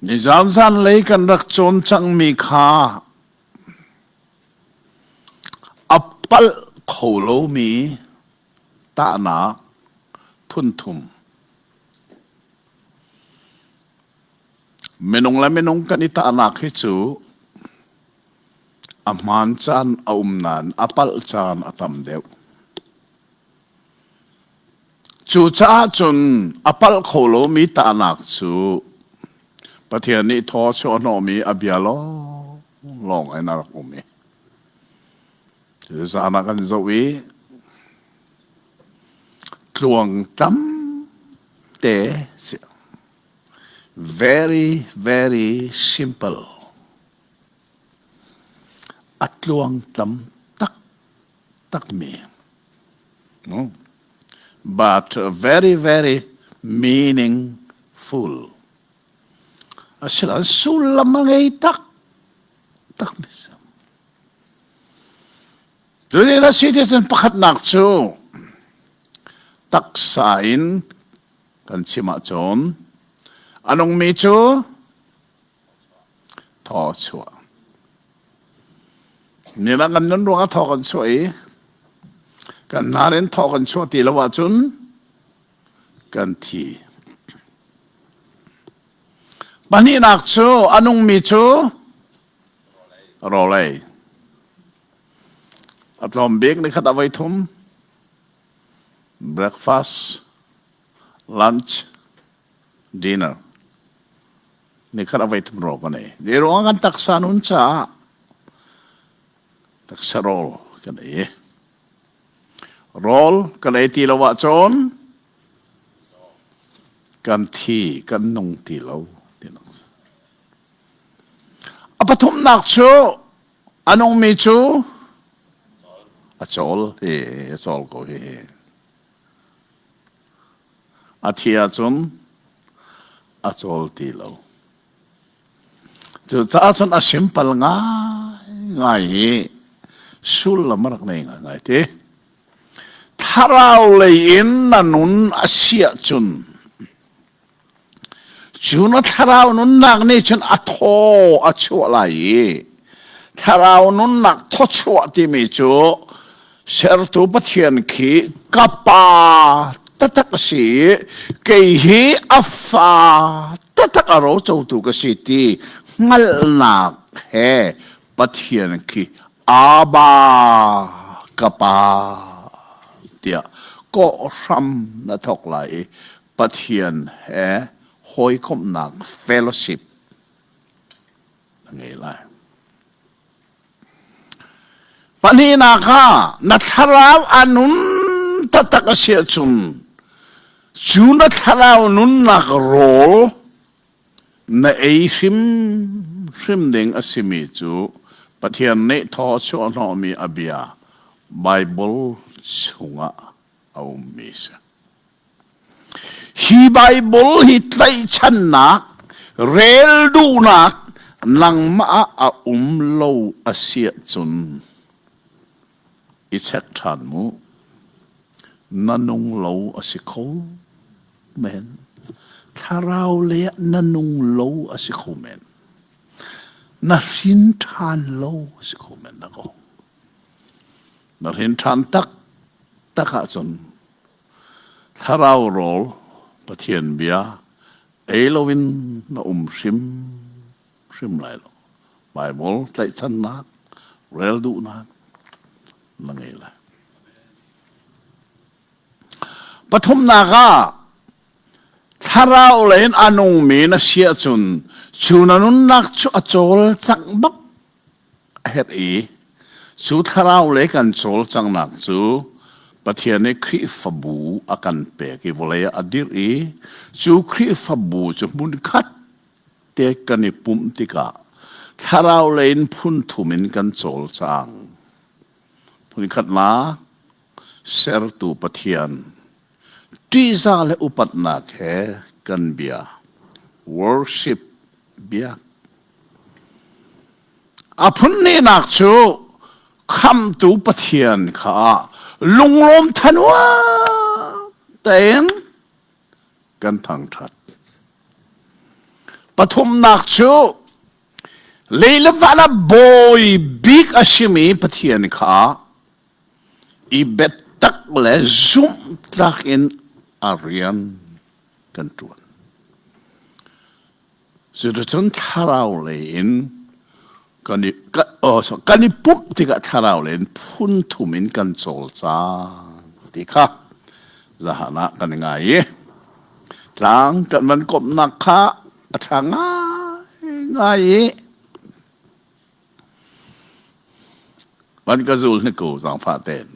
Nizan zanlei kan rak cawn cangmi kha a palh kho lomi tahnak phunthum. Minung le minung kan i tahnak hi cu a hmaan caan a um nain a palh caan a tam deuh. Cucaah cun a palh kho lomi tahnak cu Pathian nih thaw a chuahhnawhmi a bia lawnglawng in a rak um i zan ah kan zoh i tluang tam te si. Very, very simple. A tluang tam taktakmi. No? But very, very meaningful. Asinain sullam a ngei taktakmi si. Cutin a si ti cun pakhatnak cu taksa in kan chim ahcun a nungmi cu thaw chuah. Nilang kan nun ruangah thaw kan chuah i kan hnar in thaw kan chuah ti lo ahcun kan thi. Pahnihnak cu a nungmi cu rawlei. A tlawm bik ni khat a voi thum breakfast, lunch, dinner. Nikhat a voi thum rawl kan ei. Zei ruangah kan taksa nun caah taksa rawl kan ei. Rawl kan ei ti lo ahcun kan thi, kan nung ti lo. A pathumnak cu a nungmi cu a cawl hi a cawl ko hi. A thi ahcun a cawl ti lo. Cucaah cun a simpal ngaingai hi sullam a rak nei ngaingai ti. Thlarau lei in na nun a si ahcun Cu na thlarau nunnak nih cun a thaw a chuah lai i thlarau nunnak thawchuah timi cu sertu Pathian khi ka pa taktak a si i kei hi a fa taktak a rocotu ka si ti hngalhnak he Pathian khi Abba ka pa tiah kawhhram na thawk lai i Pathian he hawikomhnak fellowship na ngei lai. Pahnihnak ah na thlarau a nun taktak a si ahcun cu na thlarau nunnak rawl na ei hrimhrim ding a simi cu Pathian nih thaw chuah hnawhmi a bia Bible chungah a ummi si. Hi Baibal hi tlaihchannak, rel duhnak nangmah ah a um lo a si ahcun i check ṭhan mu. Na nung lo a si kho men. Thlarau lei ah na nung lo a si kho men. Na hrin ṭhan lo a si kho men dah kaw. Na hrin ṭhan taktak ahcun Thlarau rawl Pathian bia ei loin na um hrimhrim lai lo. Baibal tlaihchannak, rel duhnak na ngei lai. Pathumnak ah thlarau lei in a nungmi na si ahcun cu na nunnak cu a cawlcangh bak a herh i cu thlarau le kan cawlcanghnak cu Pathian nih Khrihfabu a kan pek i vawlei ah a dirh i cu Khrihfabu cu hmunkhat te kan i pumh tikah thlarau lei in phun thum in kan cawlcang. Phunkhatnak sertu Pathian ṭihzah le upatnak he kan bia worship biak A phunhnihnak cu khamhtu Pathian kha lunglawm thanuam tein kan thangṭhat. Pathumnak cu lei le van ah bawi bik a simi Pathian kha i biatak le zumhtlak in a rian kan ṭuan. Cuticun thlarau lei in kan i, kan i pumh tikah thlarau lei in phun thum in kan cawlcang ti kha zahan ah kan i ngai i tlang kan van komhnak kha a ṭha ngaingai i van ka zul hnik ko zaangfah tein.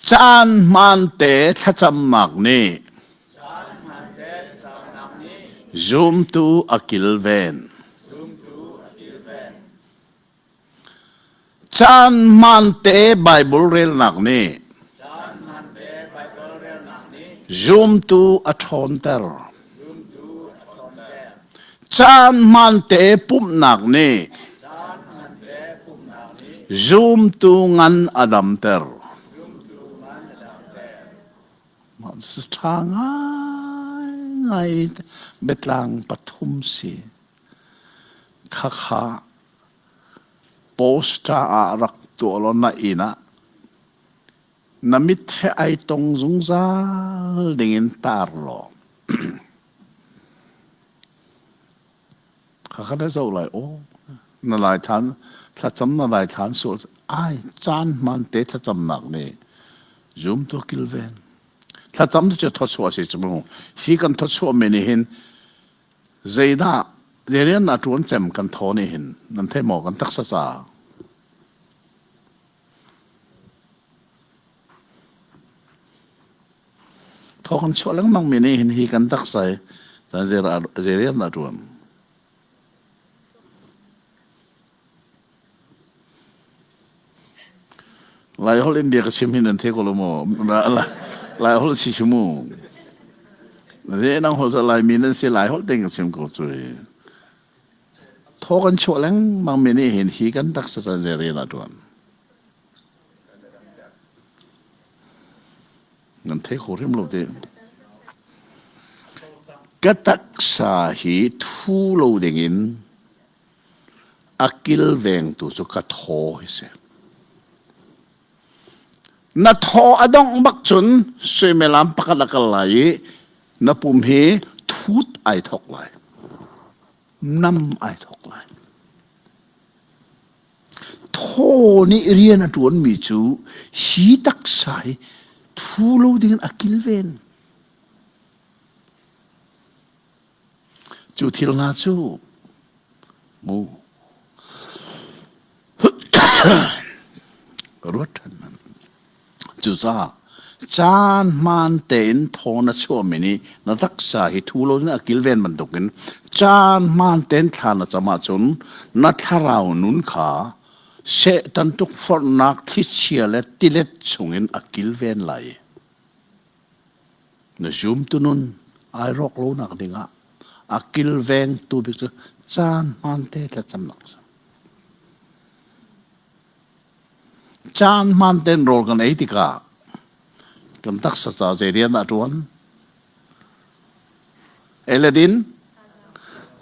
Caan hmaante thlacamnak nih zumtu a kilven. Caan hmaante Baibal relnak nih zumtu a ṭhawnter. Caan hmaante pumhnak nih zumtu ngan a damter. Mah ṭha ngaingai biatlang pathum si. Khakha poster ah rak tuah law na inn ah na mit he ai tong zungzal dingin tar law Khakha na zoh lai aw na lai thlan thlacam na lai thlan sual ai caan hman te thlacamnak nih zum tu kilven thlacam cu thawchuah si cu mu hi kan thawchuah mi nih hin zeidah rian na ṭuan cem kan thaw nih hin nan thei maw kan taksa ca Thaw kan chuah lengmang mi nih hin hi kan taksa hi zei rian dah a ṭuan? Laiholh in bia ka chim hi nan thei ko lo maw? Laiholh si hi mu. Nang holh cu Laimi nan si Laiholh tein ka chim ko cu. Thaw kan chuah lengmang mi nih hin hi kan taksa caan zei rian a ṭuan? Nan thei kho hrim lo te. Ka taksa hi thu lo dingin a kilvengtu cu ka thaw hi si. Na thaw a dongh bak cun suimilam pakhat a kal lai i na pum hi thut ai thok lai. Nam ai thok lai. Thaw nih rian a ṭuanmi cu hi taksa hi thu lo dingin a kilven. Cu thil hna cu mu ruat ṭhan hmanh. Cucaah caan hmaan tein thaw na chuahmi nih na taksa hi thu loin a kilven bantukin caan hmaan tein thla na cam ahcun na thlarau nun kha Satan tukforhnak thlichia le tilet chungin a kilven lai. Na zumtu nun ai rawk lonak dingah a kilvengtu bik cu caan hmaan te thlacamnak a si. Caan hmaan tein rawl kan ei tikah kan taksa ca zei rian dah a ṭuan? Ei le din?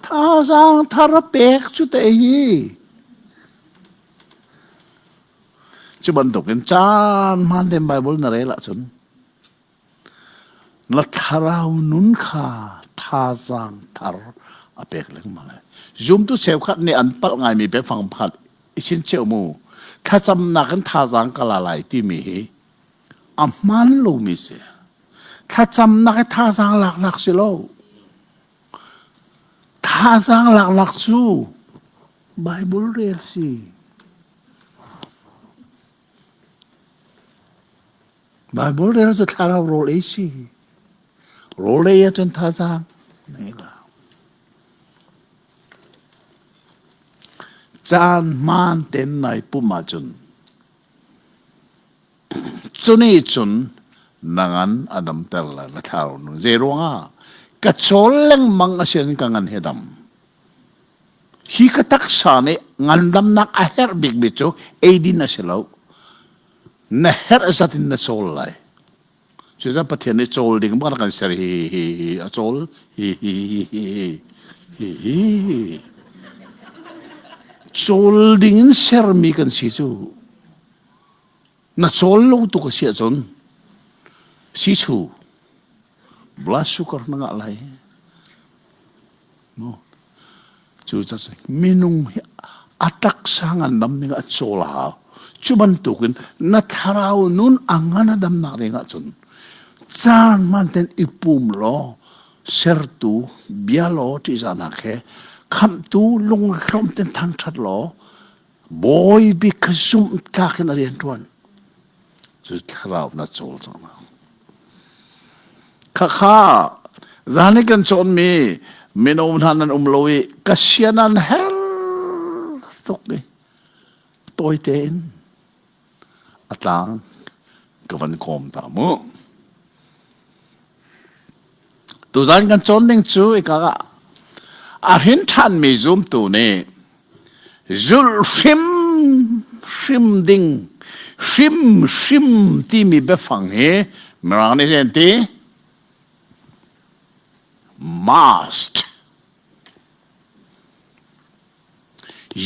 Thazaang thar a pek cu te hi. Cu bantukin caan hmaan tein Baibal na rel ahcun Na thlarau nun kha thazaang thar a pek lengmang lai. Zumtu cheukhat nih an palh ngaimi biafang pakhat i chinchiah mu. Thlacamnak in thazaang ka la lai timi hi a hmaan lomi si. Thlacamnak hi thazaang laknak si lo. Thazaang laknak cu Bible rel si. Baibal rel cu thlarau rawl ei si. Rawl ei ahcun thazaang ngei lo. Caan hmaan tein nai pumh ahcun cuni cun na ngan a damter lai na thlarau nun. Zei ruangah ka cawl lengmang a si ahcun ka ngan hi a dam. Hi ka taksa nih ngandamnak a herh bikmi cu eidin a si lo. Na herh zat in na cawl lai. Cucaah Pathian nih cawl ding bak kan ser hi hi hi a cawl hi hi hi hi hi hi cawl ding in sermi kan si cu na cawl lo tuk a si ahcun sichu blood sugar na ngah lai No. Cu minung hi a taksa ngandam ning a cawl a hau. Cu bantukin na thlarau nun a ngan a damnak ding ahcun caan man ten i pum law sertu bia law ṭihzahnak he khamhtu lunghlawm ten thangṭhat law bawi bik kha zumh tlak in a rian ṭuan. Cu thlarau na cawl cang na. Khakha zan i kan cawnmi mino hna nan um lo i ka sian an her tuk i tawi tein a tlang ka van kawm ta mu. Tuzan kan cawn ding cu ika ah a hrin ṭhanmi zumtu nih zulh hrim hrim ding hrim hrim timi biafang hi Mirang nih an ti must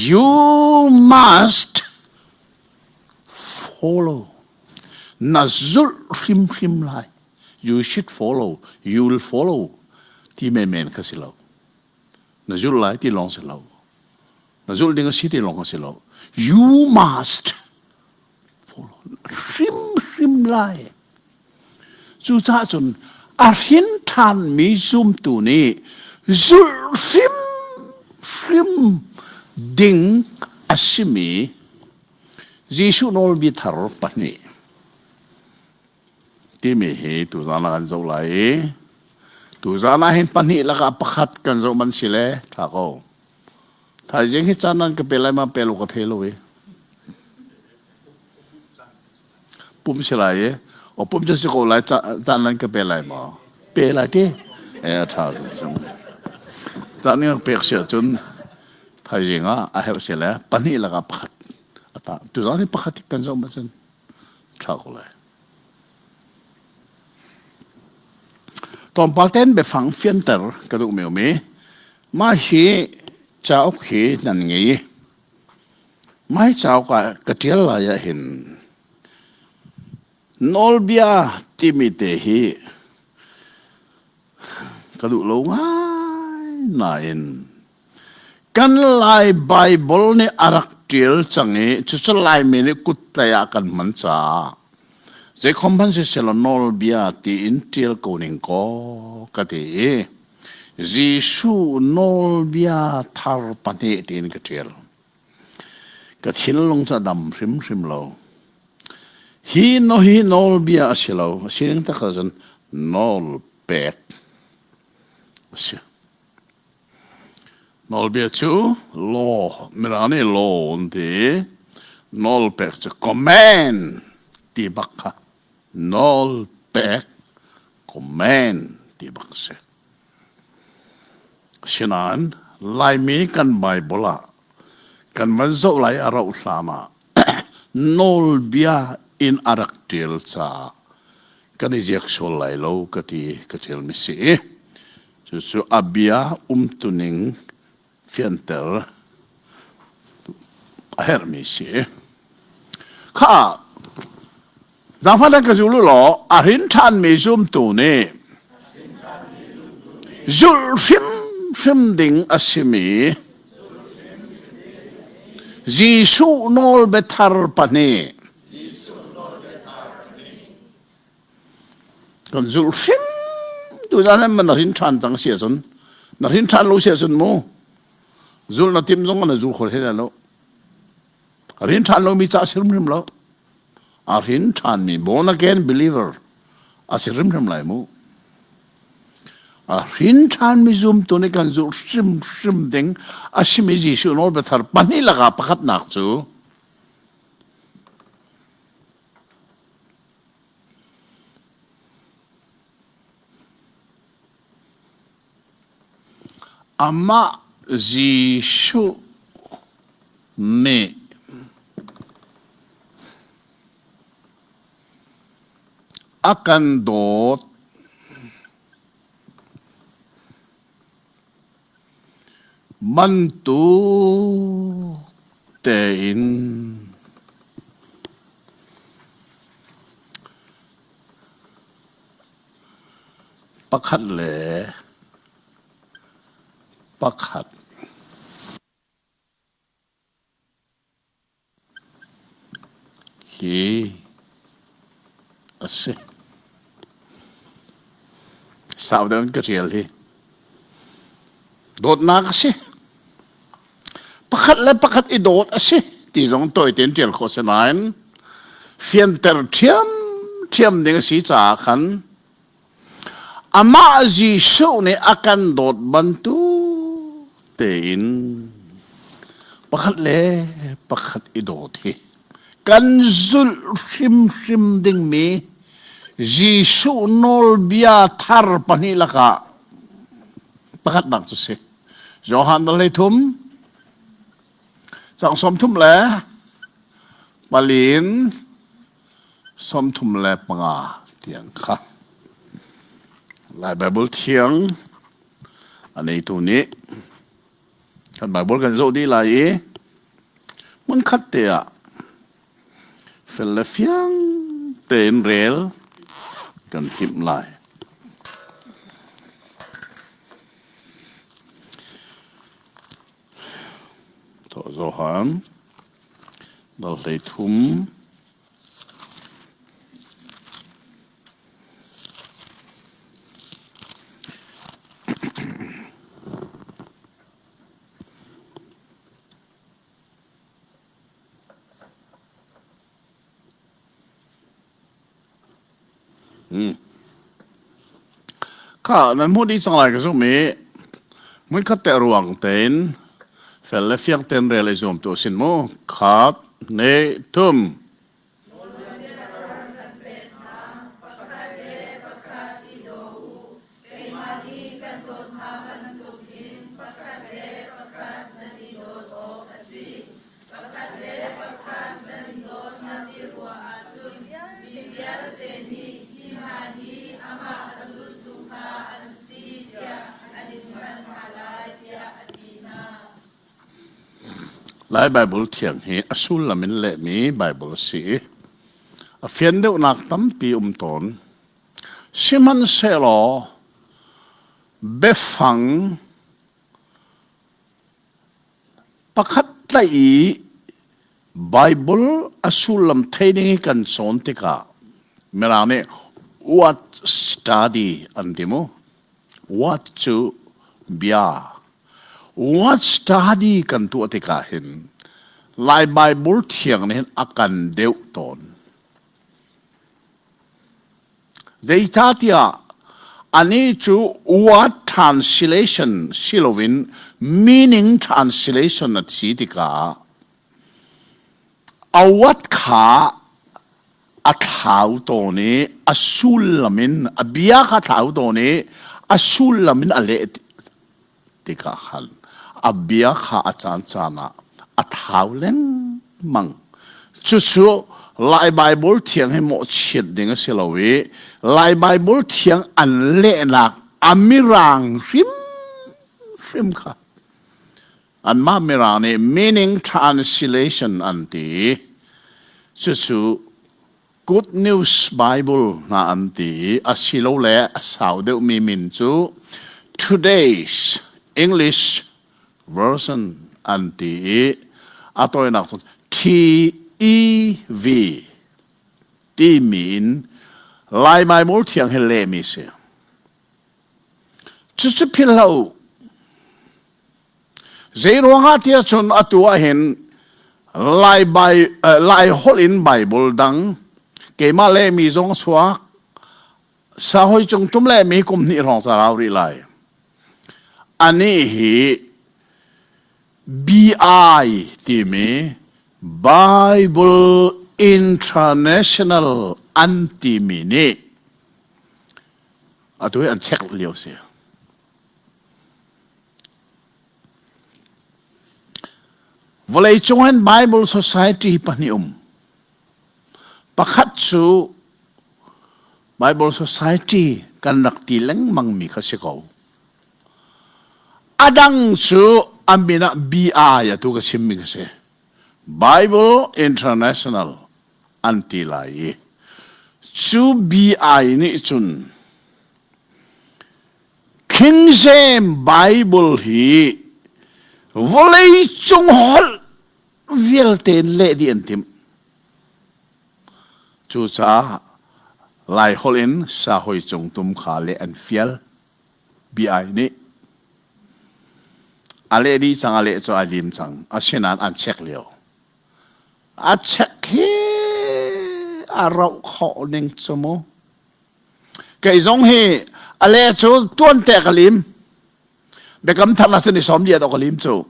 you must follow na zulh hrimhrim lai you should follow you will follow ti menmen kha si lo na zulh lai ti lawng si lo na zulh ding a si ti lawng a si lo you must follow hrimhrim lai cucaah cun a hrin ṭhanmi zumtu nih zulh hrimhrim ding a simi Jesuh nawlbia thar pahnih timi hi tuzaan ah kan zoh lai i tuzaan ah hin pahnih lakah pakhat kan zoh man si le ṭha ko. Thaizing hi caan nan ka pe lai ma pe lo ka phe lo i. Pum si lai i o pum cu si ko lai caan nan ka pe lai maw? Pe lai ti? E a ṭha cun. Caan ning pek si ahcun thaizing ah a herh si le pahnih lakah pakhat a ta. Tuzaan hi pakhat kan zoh ma cun ṭha ko lai. Tlawmpal tein biafang fianter ka duhmi um i mah hi cauk hi nan ngei i mah hi cauk ah ka ṭial lai ah hin nawlbia timi te hi ka duh lo ngai nain Kan Lai Baibal nih a rak ṭial cang i cucu Laimi nih kuttlei ah kan hman caah zeikhom hmanh siselaw nawlbia tiin ṭial ko ning kaw ka ti i Jesuh nawlbia thar pahnih tiin ka ṭial. Ka thinlung cu a dam hrimhrim lo. Hi no hi nawlbia a si lo. A sining tak ahcun nawl pek a si. Nawlbia cu law, Mirang nih law an ti i nawlpek cu command ti bak kha nawlpek command ti bak a si. Asinain Laimi kan Bible ah kan van zoh lai a rauh hlan ah nawlbia in a rak ṭial caah kan i ziak sual lai lo ka ti ka ṭialmi si. Cucu a bia umtuning fianter a herhmi si. Kha zaangfah nan ka zul u law a hrin ṭhanmi zumtu nih zulh hrimhrim ding a simi Jesuh nawlbia thar pahnih Kan zulh hrim tu zan man na hrin ṭhan cang si ahcun na hrin ṭhan lo si ahcun mu zulh na tim zong na zul kho hlei lai lo a hrin ṭhan lomi ca si hrimhrim lo a hrin ṭhanmi born again believer a si hrimhrim lai mu a hrin ṭhanmi zumtu nih kan zulh hrimhrim ding a simi Jesuh nawlbia thar pahnih lakah pakhatnak cu Amah Jesuh nih A kan dawt. Bantuk tein pakhat le pakhat. Hi a si. Sau deuh in ka ṭial hi. Dawtnak a si. Pakhat le pakhat i dawt a si ti zong tawi tein ṭial khawh si nain fianter ṭhiamṭhiam ding a si caah khan Amah Jesuh nih a kan dawt bantuk tein pakhat le pakhat i dawt hi kan zulh hrimhrim dingmi Jesuh nawlbia thar pahnih lakah pakhatnak cu si. Johan 13 cang 30 le palin 35 tiang kha Lai Baibal Thiang a neitu nih kan Baibal kan zoh dih lai i hmunkhat te ah fel le fiang tein rel kan timh lai. Johan dal 13 Kha nan hmuh dih cang lai ka zumh i hmunkhat te ruang tein fel le fiang tein rel i zuam tu sin mu. Khat, ne, thum. Pakhat le pakhat nan i dawtnak i ruah ahcun mi vialte nih hi hna hi amah a zultu kha an si tiah an in hngalh hna lai tiah a ti hna. Lai Baibal Thiang hi a sullam in lehmi Baibal a si i a fian deuhnak tampi um tawn. Sihmanhsehlaw biafang Pakhat tlaih i Baibal a sullam thei ding hi kan cawn tikah Mirang nih word study an ti mu. Word cu bia. Word study kan tuah tikah hin Lai Baibal thiang nih hin a kan deuh tawn. Zeicahtiah anih cu word translation si loin meaning translation a si tikah a word kha a thlau tawn i a sullam in a bia kha thlau tawn i a sullam in a leh tikah khan a bia kha a caancaan ah a thau lengmang. Cucu Lai Baibal thiang hi mawhchiat ding a si lo i Lai Baibal thiang an lehnak a mirang hrimhrim kha anmah mirang nih meaning translation an ti. Cucu Good News Bible hna an ti i asilole a sau deuhmi min cu Today's English Version an ti i a tawinak cu TEV timi in Lai Bible thiang hi lehmi si. Cucu philhlo Zeiruangah tiah cun atu ah hin Lai, Bai, eh, Lai holh in Bible dang keimah le mi zong chuak sahoi cung tum le mi kum hnih hrawng ca rau rih lai. Anih hi BI timi Bible International an timi nih atu hi an check lio si. Vawleicung hin Bible Society pahnih um. Pakhat cu Bible Society kan rak ti lengmang mi kha si ko. A dang cu a min ah BI atu ka chimmi ka si. Bible International an ti lai i cu BI nih cun King James Bible hi vawlei cung holh vialte in leh dih an timh. Cucaah Laiholh in Sahoi Cung Tum kha leh an fial. BI nih a leh dih cang, a leh cu a lim cang. Asinain an check lio. A check hi a rauh khawh ning cu mu. Kei zong hi a leh cu tuan te ka lim. Biakam thar la cun i sawm li ka lim cu.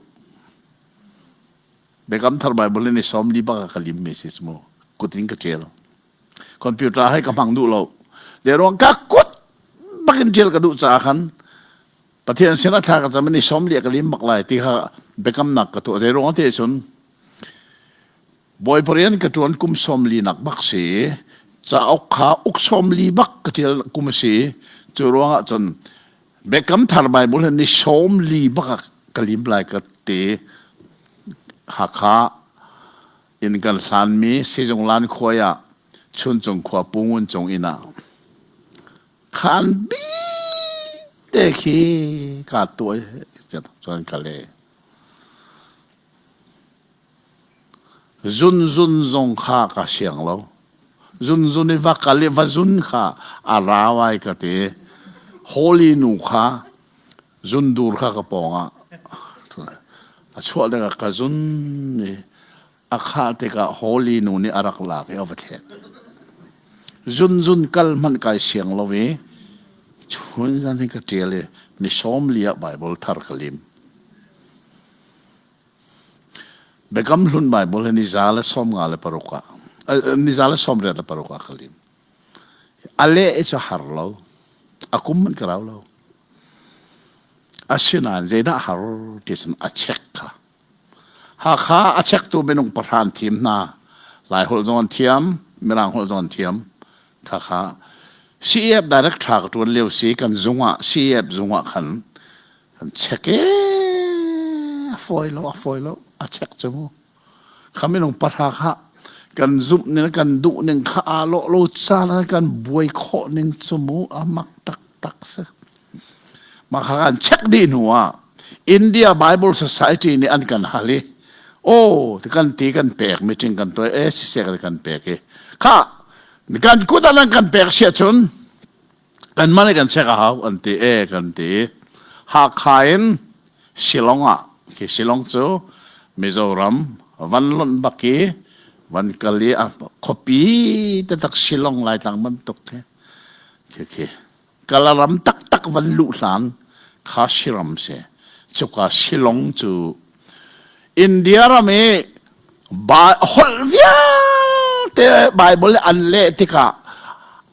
Biakam thar Bible in i sawm li bak ka lim mi si mu. Kut in ka ṭial. Computer hai ka hmang duh lo. De ruang ka kut bakin ṭial ka duh caah khan Pathian sin a thla ka cam in i sawm li ka lim bak lai ti kha biakamnak ka tuah. Zei ruang te cun Bawipa rian ka ṭuan kum sawm li nak bak si. Cauk kha uk sawm li bak ka ṭial kum a si. Cu ruangah cun Biakam Thar Bible hi ni sawm li bak ah ka lim lai ka ti. Hakha inn kan hlanmi Sizung Lan khuai ah Chuncung khua Pu Ngun Cung inn ah khan bi te khi kaa tuai cun ka le. Zunzun zong kha ka siang lo. Zunzun i va kal i va zun kha a rau ai ka ti. Holy nu kha zundur kha ka pawng ah a chuah tikah ka zun i a khah tikah Holy nu nih a rak lak i a va thlek. Zunzun kal hmanh kai siang lo i chun zan hi ka ṭial i ni sawm li ah Bible thar ka lim. Biakam Hlun Baibal hi ni 156 ah ni 186 ah ka lim. A leh cu har lo. A kum hmanh ka rau lo. Asinain zeidah har ti cun a check kha. Hakha a checktu minung pahra an thim hna. Lai holh zong an thiam, Mirang holh zong an thiam. Khakha CEF direct tha ka tuan lio si kan zung ah CEF zung ah khan Kan check e a fawi lo a fawi lo a check cu mu. Kha minung pahra kha kan zumh ning kan duh ning kha aa lawh lo caan ah kan buai khawh ning cu mu a mak taktak si. Mah kha kan check dih hnu ah India Bible Society nih an kan hal i oh ti kan ti kan pek meeting kan tuah e siseh kan pek i kha kan kut ah nan kan pek siah cun Kanmah nih kan check a hau an ti e kan ti. Hakha in Shillong ah khi Shillong cu Mizoram van lonh bak i van kal i a khuapi taktak Shillong Laitlang bantuk khi khi khi Kalaram taktak van luh hlan kha Shiram si. Cuka Shillong cu India ram i holh vialte Bible an leh tikah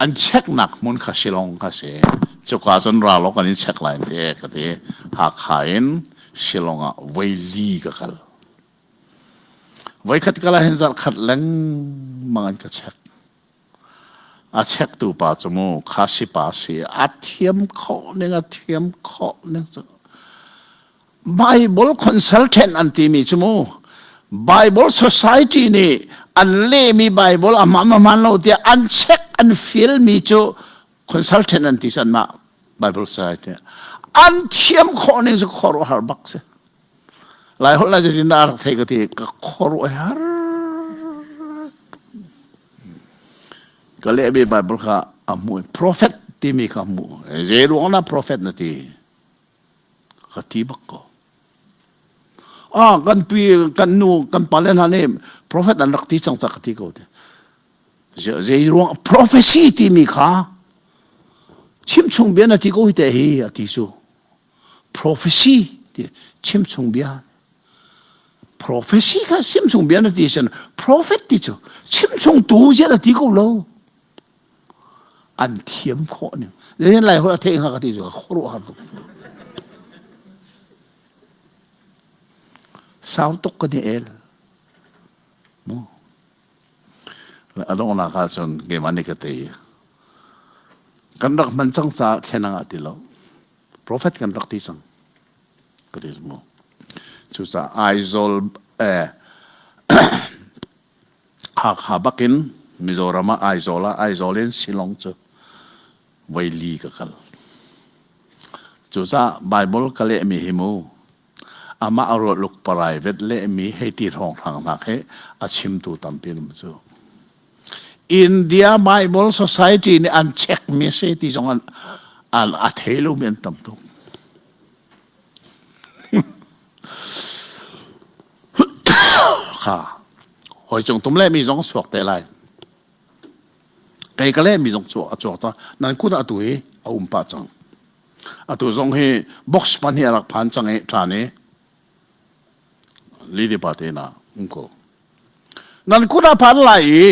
an checknak hmun kha Shillong kha si. Cuka cun ra law kan in check lai te ka ti. Hakha in Shillong ah voi li ka kal. Voikhat kal ah hin zarh khat lengmang an ka check. A chektu pa cu mu Khasi pa si a thiam khawh ning a thiam khawh ning cu Bible consultant an timi cu mu Bible Society nih an lehmi Bible a hmaan hmaan lo tiah an check an feel mi cu consultant an ti san mah Bible Society an thiam khawh ning cu khuaruahhar bak si Lai holh na zeitin dah a rak thei ka ti ka khuaruahhar ka lehmi Bible kha a hmuh prophet timi kha hmuh zei ruang na prophet na ti ka ti bak ko ah kan pi kan nu kan pale hna nih prophet an rak ti cang ca ka ti ko te zei ruang prophecy timi kha chimchung bia na ti ko hi te hi a ti cu Prophecy ti chimchung bia. Prophecy kha chimchung bia na ti sin prophet ti cu chimchung tu zia na ti ko lo. An thiam khawh ning. Zeitin lai holh a theih hnga ka ti cu khuaruahhar tuk. Sau tuk kan i el. Mu. A donghnak ah cun keimah nih ka tei. Kan rak hman cang caah thlen ah ti lo. Prophet kan rak ti cang. Ka ti mu. Cucaah Aizawl eh, Hakha bakin Mizoram ah Aizawl ah Aizawl in Shillong cu voi li ka kal. Cucaah Bible ka lehmi hi mu amah ruahluk private lehmi hei ti hrawnghrang hna khi a chimtu tampi an um cu. India Bible Society nih an check mi si ti zong an an a thei lomi an tam tuk. Kha hoi cung tum le mi zong suak te lai. Kei ka le mi zong chuak a chuak ta nan kut ah tu hi a um pah cang. Atu zong hi box pan hi a rak phan cang i ṭhan i lidi pa te na um ko. Nan kut ah phan lai i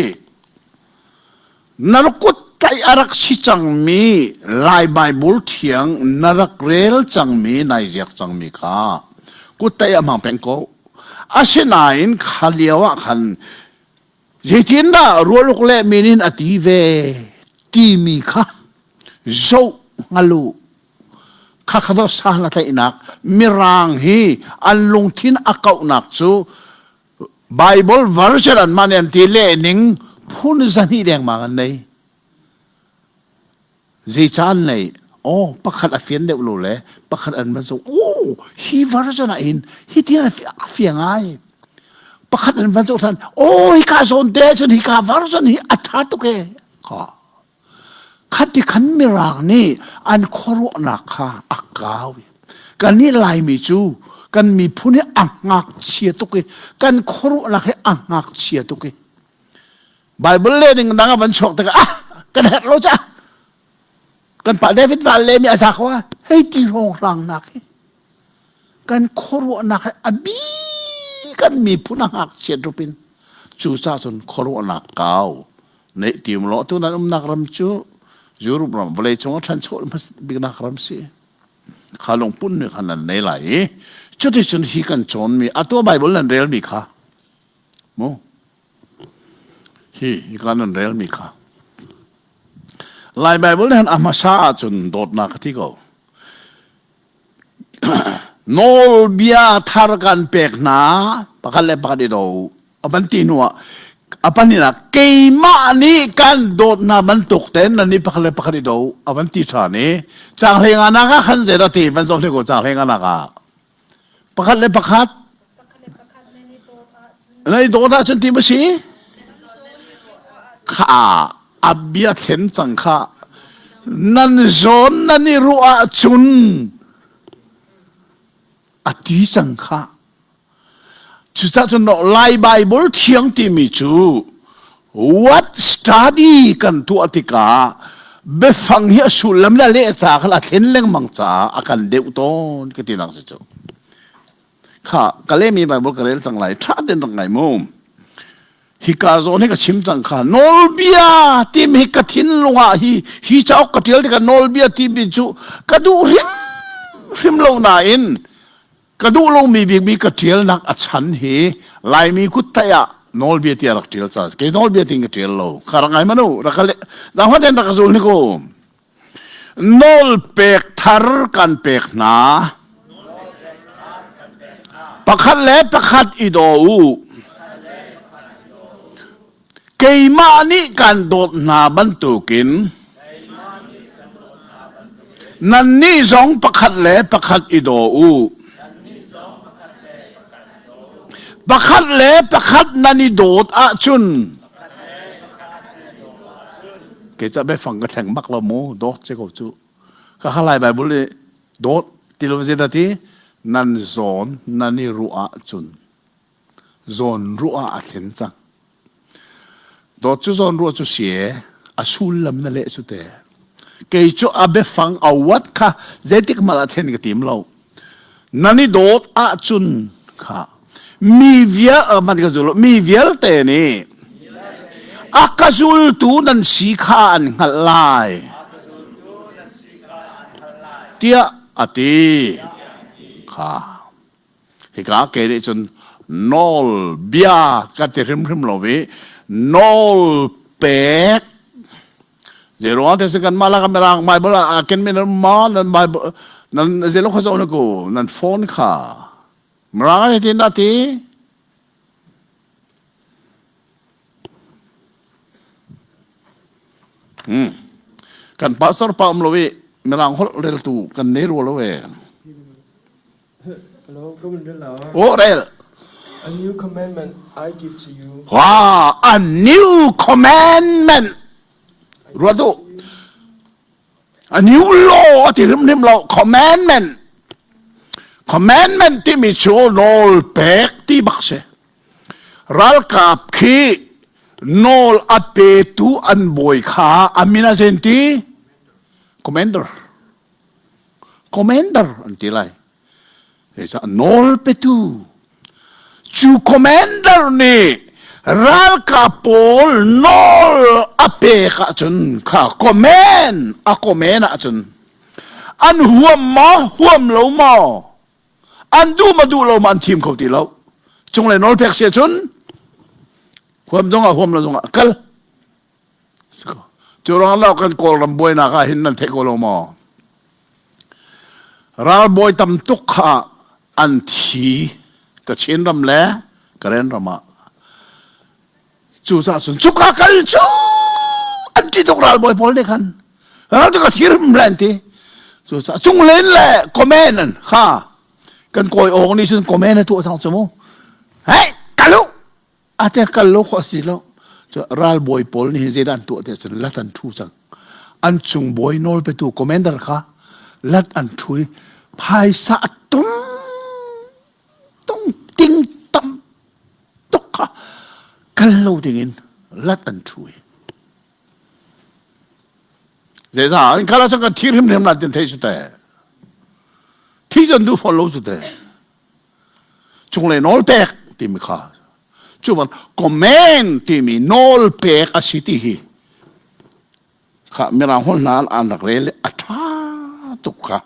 na kut tlaih a rak si cangmi Lai Baibal thiang na rak rel cangmi nai ziak cangmi kha kut tlaih ah hmang peng ko. Asinain kha lio ah khan zeitindah rualuk le min in a ti ve timi kha zoh hngal u. Khakha dawh sa na tlaihnak Mirang hi an lungthin a kauhnak cu Bible version an mah nih an ti lehning phun zahnih dengmang an nei. Zeicah an nei? Oh, pakhat a fian deuh lo le pakhat an van zoh. Oh, hi version ah hin hitin a fiang ai. Pakhat an van zoh than. Oh, hika zawn te cun hika version hi a tha tuk e. Kha. Khati khan Mirang nih an khuaruahnak kha a kau i kannih Laimi cu kan miphun hi a ngakchia tuk i kan khuaruahnak hi a ngakchia tuk i Bible le ning dang a van chuak tikah ah kan herh lo ca kan pa David val le mi a za ko hei ti hrawnghrang nak hi kan khuaruahnak hi a bi kan miphun a ngakchiat rupin cu ca cun khuaruahnak kau neih tim lo tu nan umnak ram cu Europe ram vawlei cung a ṭhancho biknak ram si kha lungpun nih khan nan nei lai i cuticun hi kan cawnmi atu Bible nan relmi kha mu hi hika nan relmi kha Lai Bible nih a hmasa ahcun dawtnak a ti ko Nawlbia thar kan pek hna pakhat le pakhat i do a van ti hnu ah a pahnihnak keimah nih kan dawt hna bantuk ten nan nih pakhat le pakhat i do a van ti ṭhan i caang hlei nga nak ah khan zeidah ti van zoh hlei ko caang hlei nga nak ah pakhat le pakhat nan i dawt ahcun ti ma si kha a bia thlen cang kha nan zawn nan i ruah ahcun a ti cang kha cucah cun Lai Bible thiang timi cu what study kan tuah tikah biafang hi a sullam le a leh ca kha a thlen lengmang caah a kan deuh tawn ka ti nak si cu kha ka lehmi Bible ka rel cang lai ṭha tein rak ngai mu hika zawn hi ka chim cang kha nawlbia timi hi ka thinlung ah hi hi cauk ka ṭial tikah nawlbia timi cu ka duh hrim hrim lo nain ka duh lomi bikmi ka ṭialnak a chan hi Laimi kut ah nawlbia tiah rak ṭial ca kei nawlbia tin ka ṭial lo kha rak ngai manu rak ka le zangfah ten rak ka zul ni ko nawl pek thar kan pek hna pakhat le pakhat i daw u Keimah nih kan dawt hna bantukin nannih zong pakhat le pakhat i daw u. Pakhat le pakhat nan i dawt ahcun kei ca biafang ka thleng bak lo mu dawt si ko cu ka kha lai Bible i dawt ti lo zeidah ti nan zawn nan i ruah ahcun zawnruah ah a thlen cang. Dawt cu zawnruah cu si e, a sullam na leh cu te. Kei cu a biafang a wat kha zeitik hmanh ah thlen ka tim lo. Nan i dawt ahcun kha mi vial man ka zul mi vialte nih a ka zultu nan si kha an hngalh lai tiah a ti kha Hika ke nih cun nawl bia ka ti hrimhrim lo i nawl pek. Zeiruang te kan mah la mirang Bible ah ken mi nan ma nan Bible nan zelo kha zo na ku nan phone kha mirang ai tin da ti Hmm. Kan pastor pa um lo i mirang holh reltu kan nei rua lo e. Hello, ka vun rel la. Oh, rel. A new commandment I give to you. Wow, a new commandment. Ruat u. A new law a ti hrimhrim lo. Commandment. Commandment timi cu nawl pek ti bak si. Ralkap khi nawl a petu an bawi kha a min a zen ti? Commander. Commander an ti lai. Zeicah nawl petu cu commander nih ralkap pawl nawl a pek ahcun kha command a command ahcun an huam maw huam lo maw an duh ma duh lo ma an thim kho ti lo cunglei nawl pek si ahcun huam zong ah huam lo zong ah kal Cu ruang lo kan Kawlram buainak ah hin nan theih ko lo maw? Ralbawi tam tuk kha an thi Kachin ram le Karen ram ah. Cucaah cun cuka kal cu an ti tuk ralbawi pawl nih khan. Ral cu ka thirim le an ti. Cucaah cunglen le comment an kha kan kawi awng nih cun comment a tuah cang cu mu. Hei kal u A te kal lo khawh si lo. Cu ralbawi pawl nih zeidah an tuah ti ahcun lat an ṭhu cang. An cung bawi nawl petu commander kha lat an ṭhu i phaisa a tum tung ting tam tuk kha kal lo dingin lat an ṭhu i zeidah an kal ahcun kan thi hrimhrim la tin thei cu te thi cun duh fawn lo cu te Cunglei nawl pek timi kha cuban command timi nawl pek a si ti hi kha mirang holh hna an rak rel a ṭha tuk kha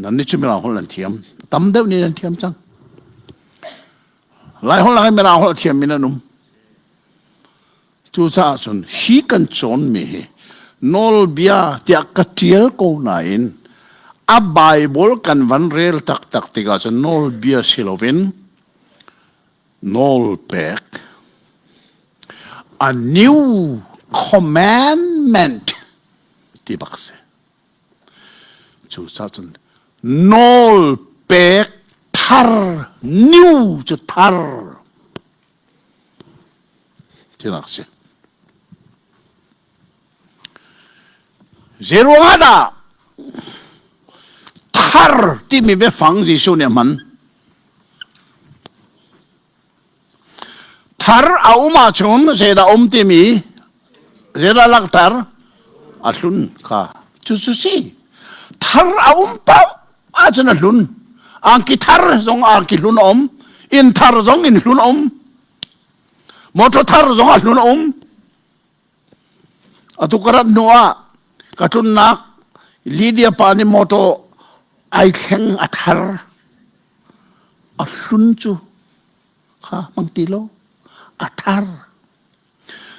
nan nih cu mirang holh nan thiam tam deuh nih nan thiam cang lai holh lang in mirang holh thiam mi nan um Cucaah cun hi kan cawnmi hi nawlbia tiah ka ṭial ko nain a Baibal kan van rel taktak tikah cun nawlbia si loin nawlpek a new commandment ti bak si. Cucaah cun nawlpek thar new cu thar Tinak si. Zeiruangah dah thar timi biafang Jesuh nih a hman? Thar a um ahcun zeidah um timi zeidah langhter? A hlun kha. Cucu si. Thar a um paoh ahcun a hlun. Angki thar zong angki hlun a um. Inn thar zong inn hlun a um. Motor thar zong a hlun a um. Atu ka rat hnu ah ka tlunnak Lydia pa nih motor ai thleng a thar. A hlun cu kha hmang ti lo. A thar.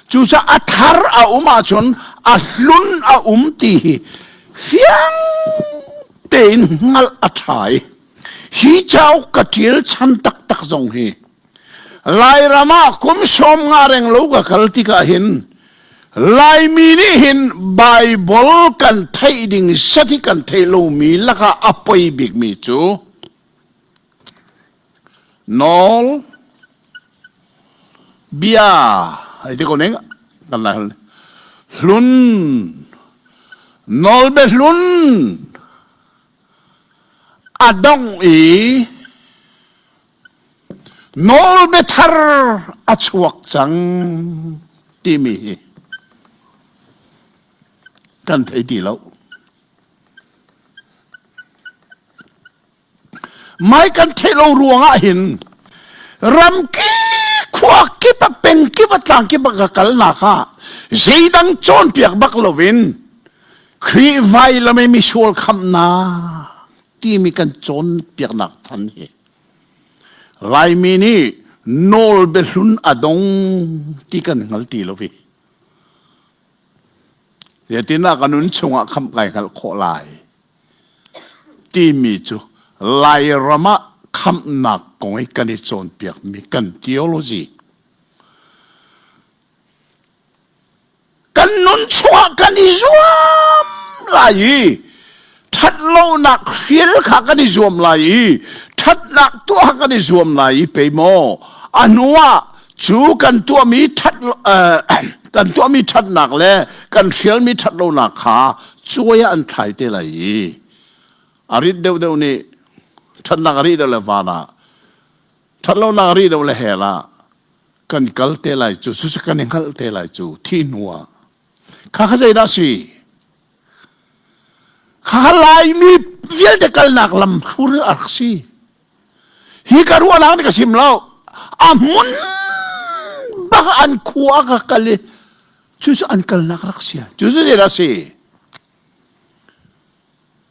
Cucaah a thar a um ahcun a hlun a um ti hi fiang tein hngalh a ṭha i hi cauk ka ṭial chan taktak zong hi Lairam ah kum 50 reng lo ka kal tikah hin Laimi nih hin Baibal kan theih ding set hi kan theih lomi lakah a poi bikmi cu nawl bia ai ti ko ning kan lai hlun nawlbia hlun a dong i nawlbia thar a chuak cang timi hi kan thei ti lo Mai kan theih lo ruangah hin ramki khua kip a peng kip a tlang kip a ka kalnak ah zeidang cawnpiak bak loin Khrih vailam i misual khamhnak timi kan cawnpiaknak than hi Laimi nih nawl biahlun a dong ti kan hngal ti lo i. Zeitindah ka nun chungah khamh kai hngalh khawh lai timi cu Lairam ah khamhnak kong i kan i cawnpiakmi kan theology kan nun chungah kan i zuam lai i ṭhatlonak hrial kha kan i zuam lai i ṭhatnak tuah kan i zuam lai i pei maw a hnu ah cu kan tuahmi ṭhat kan tuahmi ṭhatnak le kan hrialmi ṭhatlonak kha cuai ah an thlai te lai i a rit deuhdeuh nih ṭhatnak a rih deuh le van ah ṭhatlonak a rih deuh le hell ah kan kal te lai cu cucu kan i hngalh te lai cu thi hnu ah kha kha zeidah si kha kha Laimi vialte kalnak lam hur a rak si hi ka ruahnak nih ka sim lo a hmun bak an khua ka kal i cucu an kalnak rak si cucu zeidah si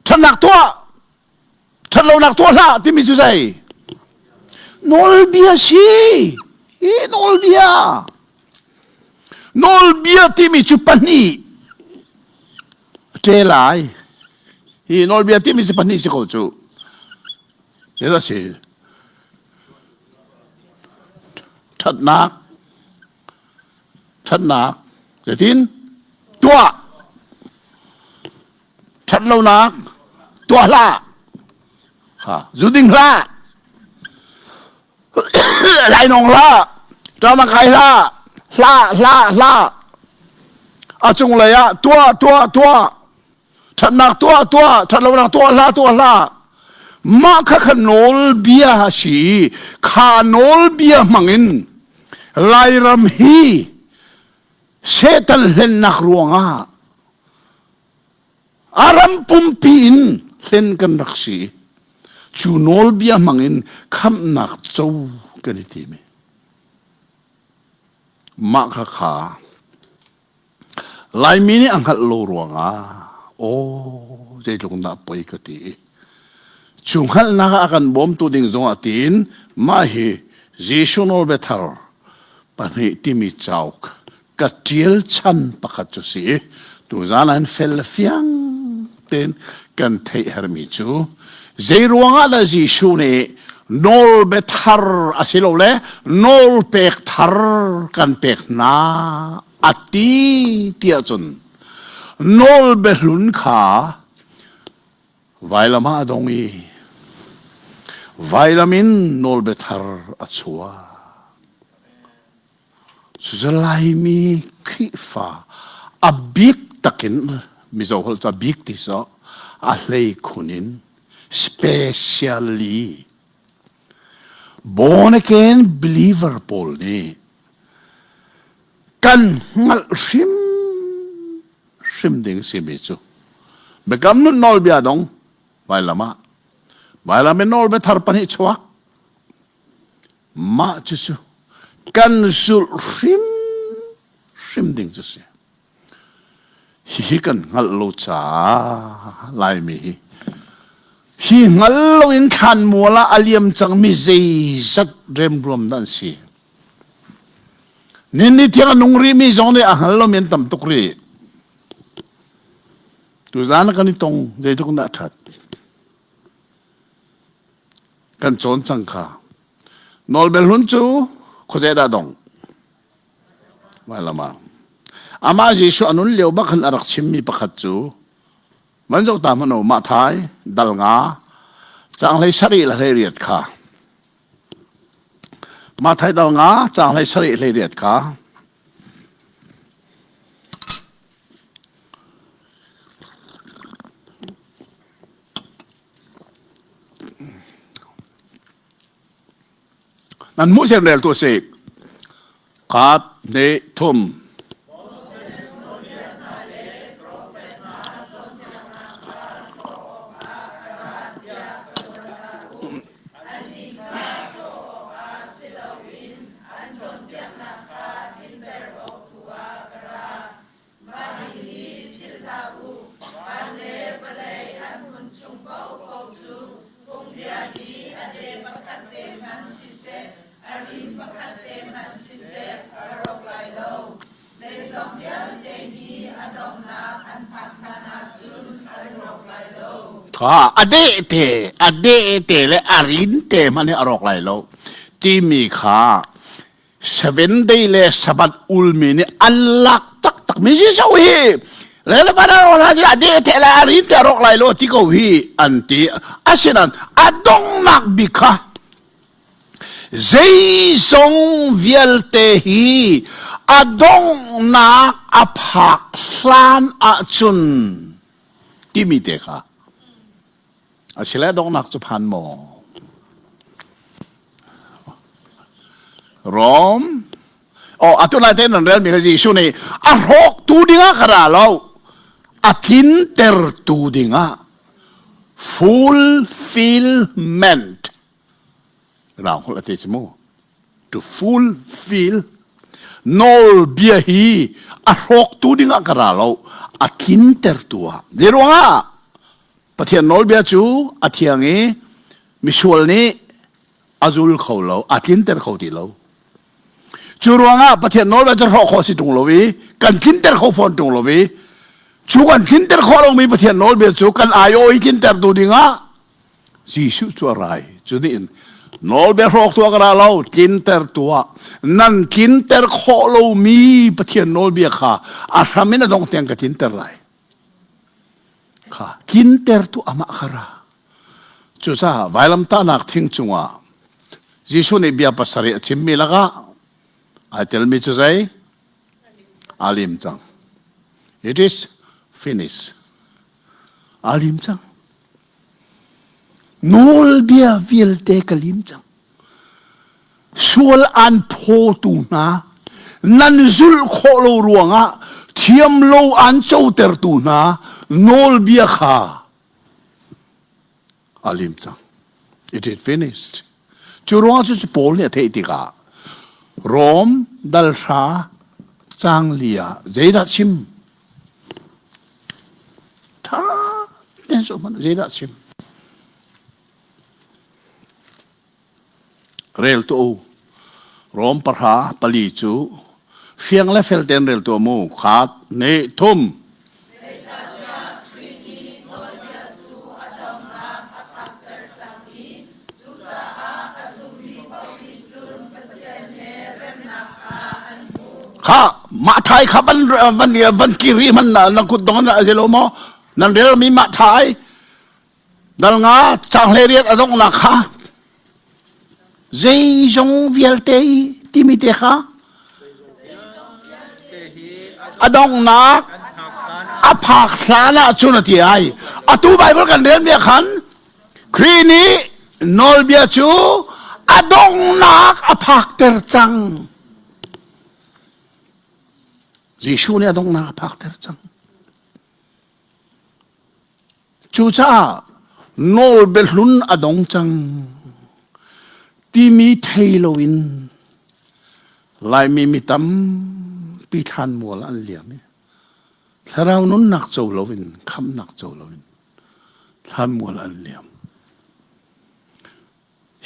ṭhatnak tuah ṭhatlonak tuah hlah timi cu zei nawlbia si hi nawlbia nawlbia timi cu pahnih ṭe lai hi nawlbia timi cu pahnih si ko cu hi si ṭhatnak ṭhatnak zeitin tuah ṭhatlonak tuah hlah ha zu ding hlah lainawng hlah ṭama kai hlah hlah hlah hlah a cunglei ah tuah tuah tuah ṭhatnak tuah tuah ṭhatlonak tuah hlah tuah hlah mah kha kha nawlbia a si kha nawlbia hmangin Lairam hi Satan hlennak ruangah a ram pumpi in hlen kan rak si. Cu nawlbia hmangin khamhnak co kan i tim i mah kha kha Laimi nih a hngalh lo ruangah aw zeitluk dah poi ka ti i cu hngalhnak ah a kan bawmtu ding zongah tiin mah hi Jesuh nawlbia thar pahnih timi cauk ka ṭial chan pakhat cu si i tuzaan ah hin fel le fiang tein kan theih hermi cu zei ruangah dah Jesuh nih nawlbia thar asilole nawlpek thar kan pek hna a ti tiah cun nawlbia hlun kha vailam ah a dong i vailam in nawlbia thar a chuak. Cucu Laimi Khrihfa a bik takin Mizo holh cu a bik ti so a hlei khun in specially born again believer pawl nih kan hngalh hrim hrim ding simi cu biakam nun nawlbia dong vailam ah vailam in nawlbia thar pahnih chuak Mah cucu kan zulh hrim hrim ding cu si. Hihi kan hngalh lo caah Laimi hi hi hngal loin thlanmual ah a liam cangmi zeizat remruam dah an si. Nin ni tiang a nung rihmi zong nih a hngal lomi an tam tuk rih. Tuzaan kan i tong zeitluk dah a ṭhat. Kan cawn cang kha. Nawlbel hlun cu khuazei dah dong? Vailam ah. Amah Jesuh a nun lio bak khan a rak chimmi pakhat cu man zoh ta hmanh u mah thai dal nga caang hlei sarih le hlei riat kha mah thai dal nga caang hlei sarih hlei riat kha Nan hmuh sian rel tu a si. Khat, hnih, thum. Mah hihi philh hlah u, van le vawlei an hmun chung paohpaoh cu phungbia hi a te pakhat te hmanh siseh, a rim pakhat te hmanh siseh, a rawk lai lo. Kha a deh te, a deh te le a rin te hmanh hi a rawk lai lo timi kha seven day le sabbath ulmi nih an lak taktak mi Jesuh hi le le ban rawk lai a deh te le a rin te a rawk lai lo ti ko hi an ti. Asinain a donghnak bik kha Zeizong vialte hi a donghnak a phak hlan ahcun timi te kha a si le donghnak cu phan maw? Rom Oh, atu lai te nan relmi kha Jesuh nih a hrawktu dingah ka ra lo, a tlintertu dingah fulfillment Rang holh a ti cu mu. To fulfill nawlbia hi a hrawktu dingah ka ra lo, a tlintertu ah. Zei ruangah Pathian nawlbia cu a thiang i misual nih a zul kho lo, a tlinter kho ti lo. Cu ruangah Pathian nawlbia cu hrawh khawh si ṭung lo i kan tlinter kho fawn ṭung lo i cu kan tlinter khawh lomi Pathian nawlbia cu kan aiawh i tlintertu dingah Jesuh cu a rai. Cu nih in nawlbia hrawk tuah ka ra lo, tlinter tuah. Nan tlinter khawh lomi Pathian nawlbia kha a hram in a dong tiang ka tlinter lai. Kha tlinter tu amah kha ra. Cucaah vailamtahnak thing cungah Jesuh nih bia pasarih a chimmi lakah ai telmi cu zei? Aa lim cang. It is finished. Aa lim cang. Nawlbia vialte ka lim cang. Sual an phawtu hna, nan zulh khawh lo ruangah thiam lo an cotertu hna nawlbia kha a lim cang. It is finished. Cu ruangah cu Paul nih a theih tikah Rom dal hra cang li ah zeidah chim? Ṭha tein zoh hmanh zeidah chim? Rel tuah u. Rom pahra pali cu fiang le fel tein rel tuah mu. Khat, hnih, thum. Zeicahtiah Khrih nih nawlbia cu a donghnak a phakter cang i cucaah a zummi paoh nih cun Pathian he remnak kha an hmuh. Kha mah thai kha van van van kiri man na na kut dong na a si lo maw? Nan relmi mah thai Dal nga caang 18 a donghnak kha zeizong vialte i timi te kha a donghnak a phak hlan ah cun a ti ai. Atu Bible kan rel mi ah khan Khrih nih nawlbia cu a donghnak a phakter cang. Jesuh nih a donghnak a phakter cang. Cucaah nawlbiahlun a dong cang timi thei loin Laimi mi tampi thlanmual an liam i thlarau nunnak co loin khamhnak co loin thlanmual an liam.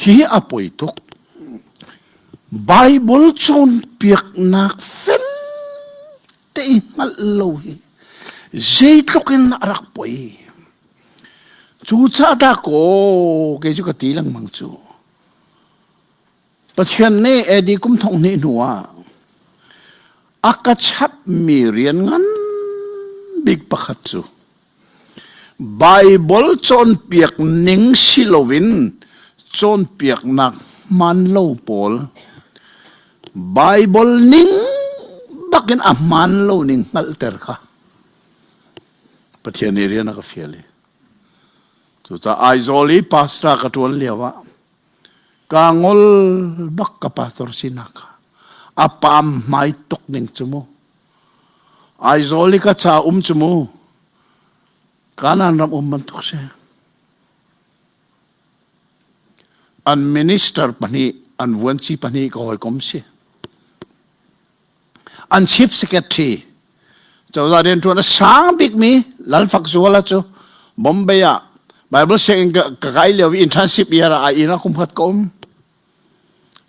Hi a poi tuk. Bible cawnpiaknak fel te i hngalh lo hi zeitluk in a rak poi. Cucaah dah kaw kei cu ka ti lengmang cu. Pathian nih AD kum thong hnih hnu ah a ka chapmi rian ngan bik pakhat cu Baibal cawnpiak ning si loin cawnpiaknak hmaan lo pawl Baibal ning bakin a hmaan lo ning hngalhter kha Pathian nih rian a ka fial i cucaah Aizawl i pastor ka ṭuan lio ah kaa ngol bak ka pastor sinak kha a pam hmai tuk ning cu mu Aizawl i ka ca um cu mu Kanaan ram um bantuk si. An minister pahnih, an vuanci pahnih ka hawikom si. An chief secretary cozah rianṭuan a sang bikmi Lalfak Zuala cu Bombay ah Bible sianginn ka, ka kai lio i internship year ah a inn ah kum khat ka um.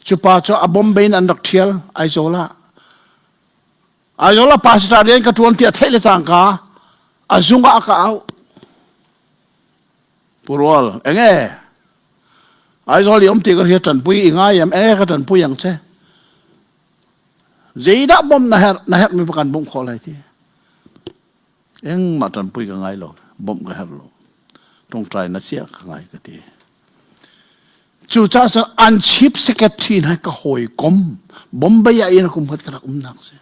Cu pa cu a Bombay in an rak ṭhial Aizawl ah. Aizawl ah pastor rian ka ṭuan ti a theih le cangka a zung ah a ka auh. Purual enge Aizawl i um ti ka hria ṭanpui i ngai em e ka ṭanpui ang che. Zeidah bom na herh na herh mi kan bawmh khawh lai ti. Engmah ṭanpui ka ngai lo bawmh ka herh lo. Tongṭai na sia ka ngai ka ti. Cucaah cun an chief secretary hna ka hawikom Bombay ah in kum khat ka rak umnak si.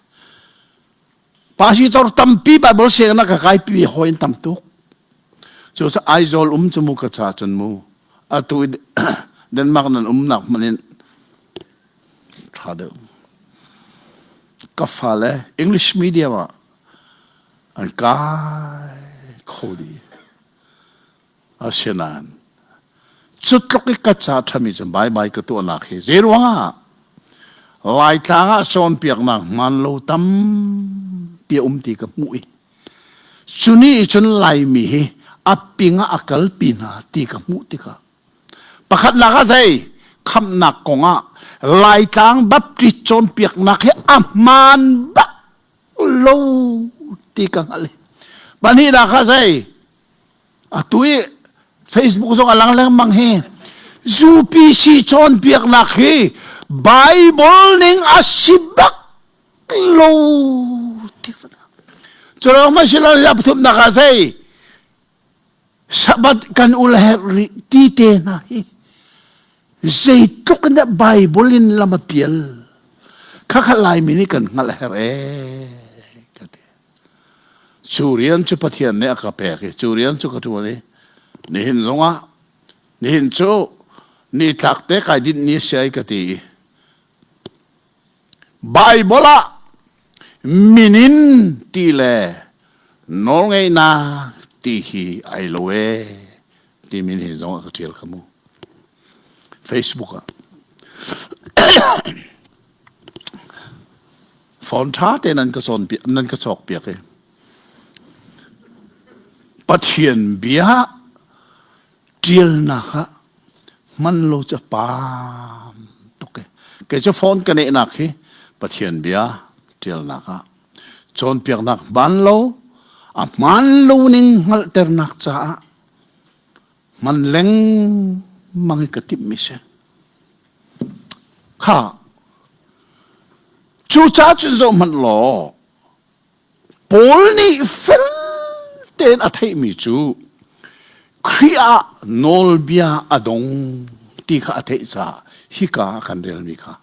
Pastor tampi Bible sianginn ah ka kaipi hawi an tam tuk. Cu Aizawl um cu mu ka cha cun mu. Atu Denmark nan umnak hmanh in tha deuh. Ka fale English medium ah an kai kho dih. Asinain cu tluk i ka ca ṭhami cu baibai ka tuahnak hi zeiruangah Laitlang ah cawnpiaknak hmaan lo tampi a um ti ka hmuh i cu nih cun Laimi hi a ping ah a kalpi hna ti ka hmuh tikah pakhatnak ah zei khamhnak kongah Laitlang Baptist cawnpiaknak hi a hmaan bak lo ti ka hngalh i pahnihnak ah zei Atu i Facebook zong a lang lengmang hi UPC cawnpiaknak hi Bible ning a si bak lo ti cu lawng ma si lo ya pathumnak ah zei Sabbath kan ul herh rih ti te hna hi zeitluk in dah Bible in lam a pial khakha Laimi nih kan hngalh herh ee ka ti Cu rian cu Pathian nih a ka pek i cu rian cu ka ṭuan i nihin zongah nihin cu nitlak te kai dinh ni si ai ka ti i Baibal ah minin ti le nawlngeihnak ti hi ai lo ee timi nihin zongah ka ṭial kha mu. Facebook ah. Phone ṭha te nan ka cawn nan ka cawk piak i Pathian bia ṭialnak ah hman lo cu paam tuk i kei cu phone ka nehnak hi Pathian bia ṭialnak ah cawnpiaknak hmaan lo a hmaan lo ning hngalhternak caah hman lengmang i ka timhmi si. Kha cucaah cun zoh hmanh law Paul nih fel tein a theihmi cu Khrih ah nawlbia a dong ti kha a theih caah hika ah kan relmi kha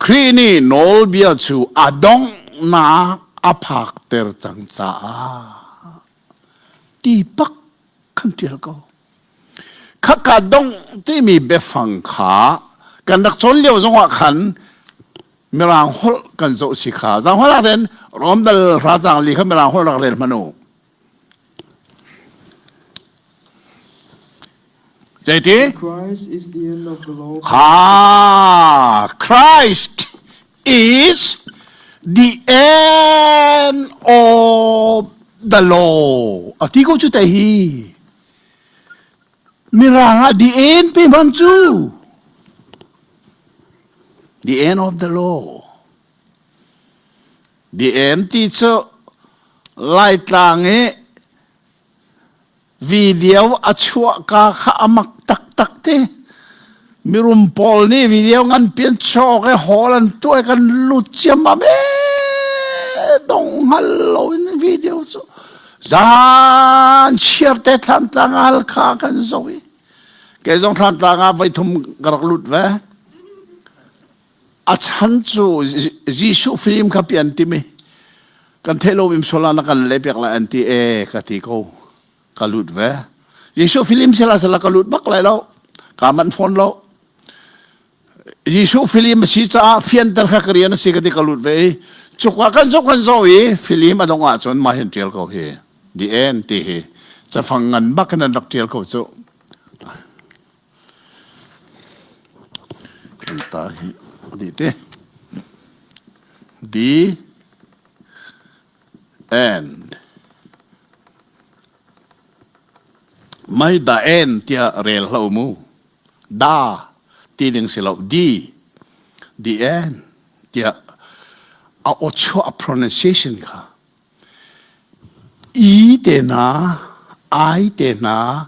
Khrih nih nawlbia cu a donghnak a phakter cang caah ti pak khan ṭial ko. Khaka dongh timi biafang kha kan rak cawn lio zongah khan Mirang holh kan zoh si kha. Zang holh ah ten Rom dal hra cang li kha Mirang holh rak rel hmanh u. Zeiti? Christ is the end of the law. Kha Christ is the end of the law. A ti ko cu te hi. Mirang ah the end pe hman cu. The end of the law. The end ti cu Laitlang i Video a chuahka kha a mak taktak te. Mirum pawl nih video ngan pian chawk i hall an tuah i kan lut ciammam ee dong hngal loin video cu zan chiar te Thlantlang ah Halkha kan zoh i kei zong Thlantlang ah voithum ka rak lut ve. A chan cu Jesuh film kha pian timi kan theih lo im sola na kan le piak lai an ti e ka ti ko ka lut ve Jesuh film sila sila ka lut bak lai lo ka man phone lo Jesuh film si caah fianter kha ka rian a si ka ti ka lut ve i cukwa kan zo kan zo i film a dong ahcun mah hin tial ko hi the end ti hi cafang ngan bak in an rak tial ko cu Ta hi di te. The end. Mai da end tiah rel hlah mu. Da ti ding si lo. The the end tiah a aw chuah pronunciation kha E te hna, I te hna,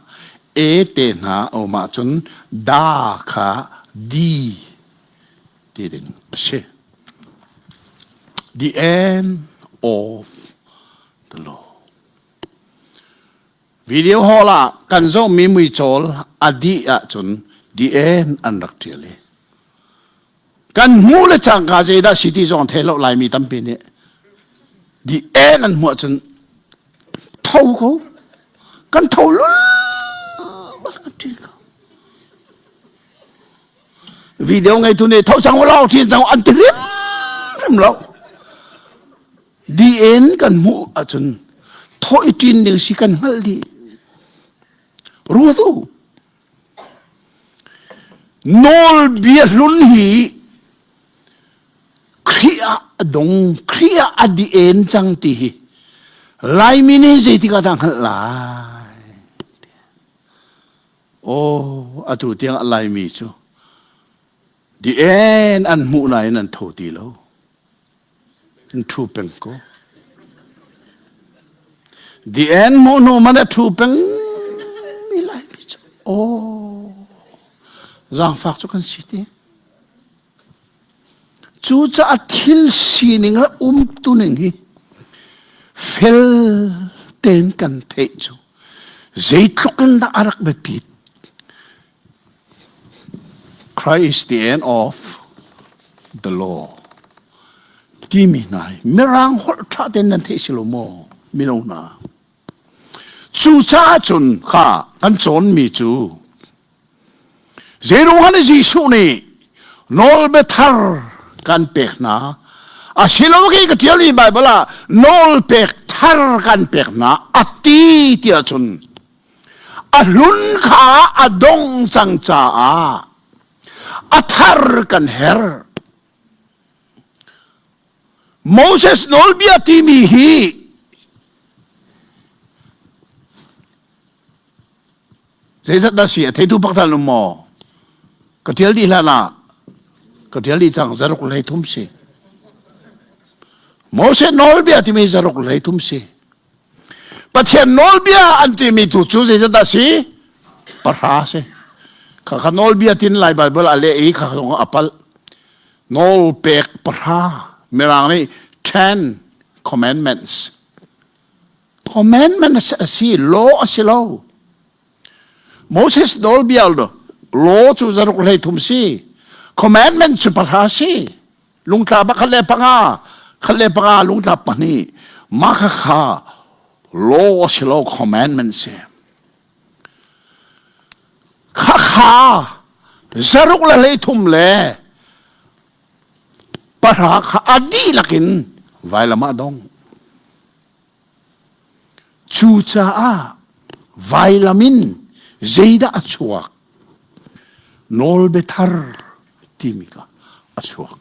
E te hna a um ahcun da kha D ti ding a si. The end of the law. Video hall ah kan zohmi muicawl a dih ahcun the end an rak ṭial i kan hmuh le cangka zeidah si ti zong thei lo Laimi tampi nih the end an hmuh ahcun tho ko kan tho lul kan ṭin ko video ngeitu nih tho cang ulaw ṭin cang an ti hrim hrim lo the end kan hmuh ahcun thawh i ṭin ding si kan hngalh dih ruat u Nawlbia hlun hi Khrih ah a dong, Khrih ah a di en cang ti hi Laimi nih zeitik ah dah hngalh lai? Aw, atu tiang a Laimi cu di en an hmuh nain an tho ti lo. An ṭhu peng ko. The end mu hnu man a ṭhu peng mi lai mi cu aw zaangfak cu kan si ti. Cucaah thil sining le umtuning hi fel tein kan theih cu zeitluk in dah a rak biapit. Christ is the end of the law timi hna hi mirang holh ṭha tein nan theih si lo maw mino hna cucaah cun kha kan cawnmi cu zeiruang ah Jesuh nih nawlbia thar kan pek hna asilo khi ka ṭialmi Bible ah nawl pek thar kan pek hna a ti tiah cun a hlun kha a dong cang caah a thar kan herh. Moses nawlbia timi hi zeizat dah si a theitu pakhat um maw? Ka ṭial dih hlan ah ka ṭial dih cang zaruk hlei thum si. Moses nawlbia timi zaruk hlei thum si. Pathian nawlbia an timi tu cu zeizat dah si? Pahra si. Kha kha nawlbia tin Lai Bible a leh i kha zong a palh. Nawl pek pahra. Mirang nih ten commandments. Commandment a si, law a si lo. Moses nawlbia law cu zaruk hlei thum si. Commandment cu pahra si. Lungtla pakhat le panga, khat le panga lungtla pahnih. Mah kha kha law a si lo commandment si. Kha kha zaruk le hleithum le pahra kha a dihlak in vailam ah dong. Cucaah vailam in zeidah a chuak? Nawlbia thar timi kha a chuak.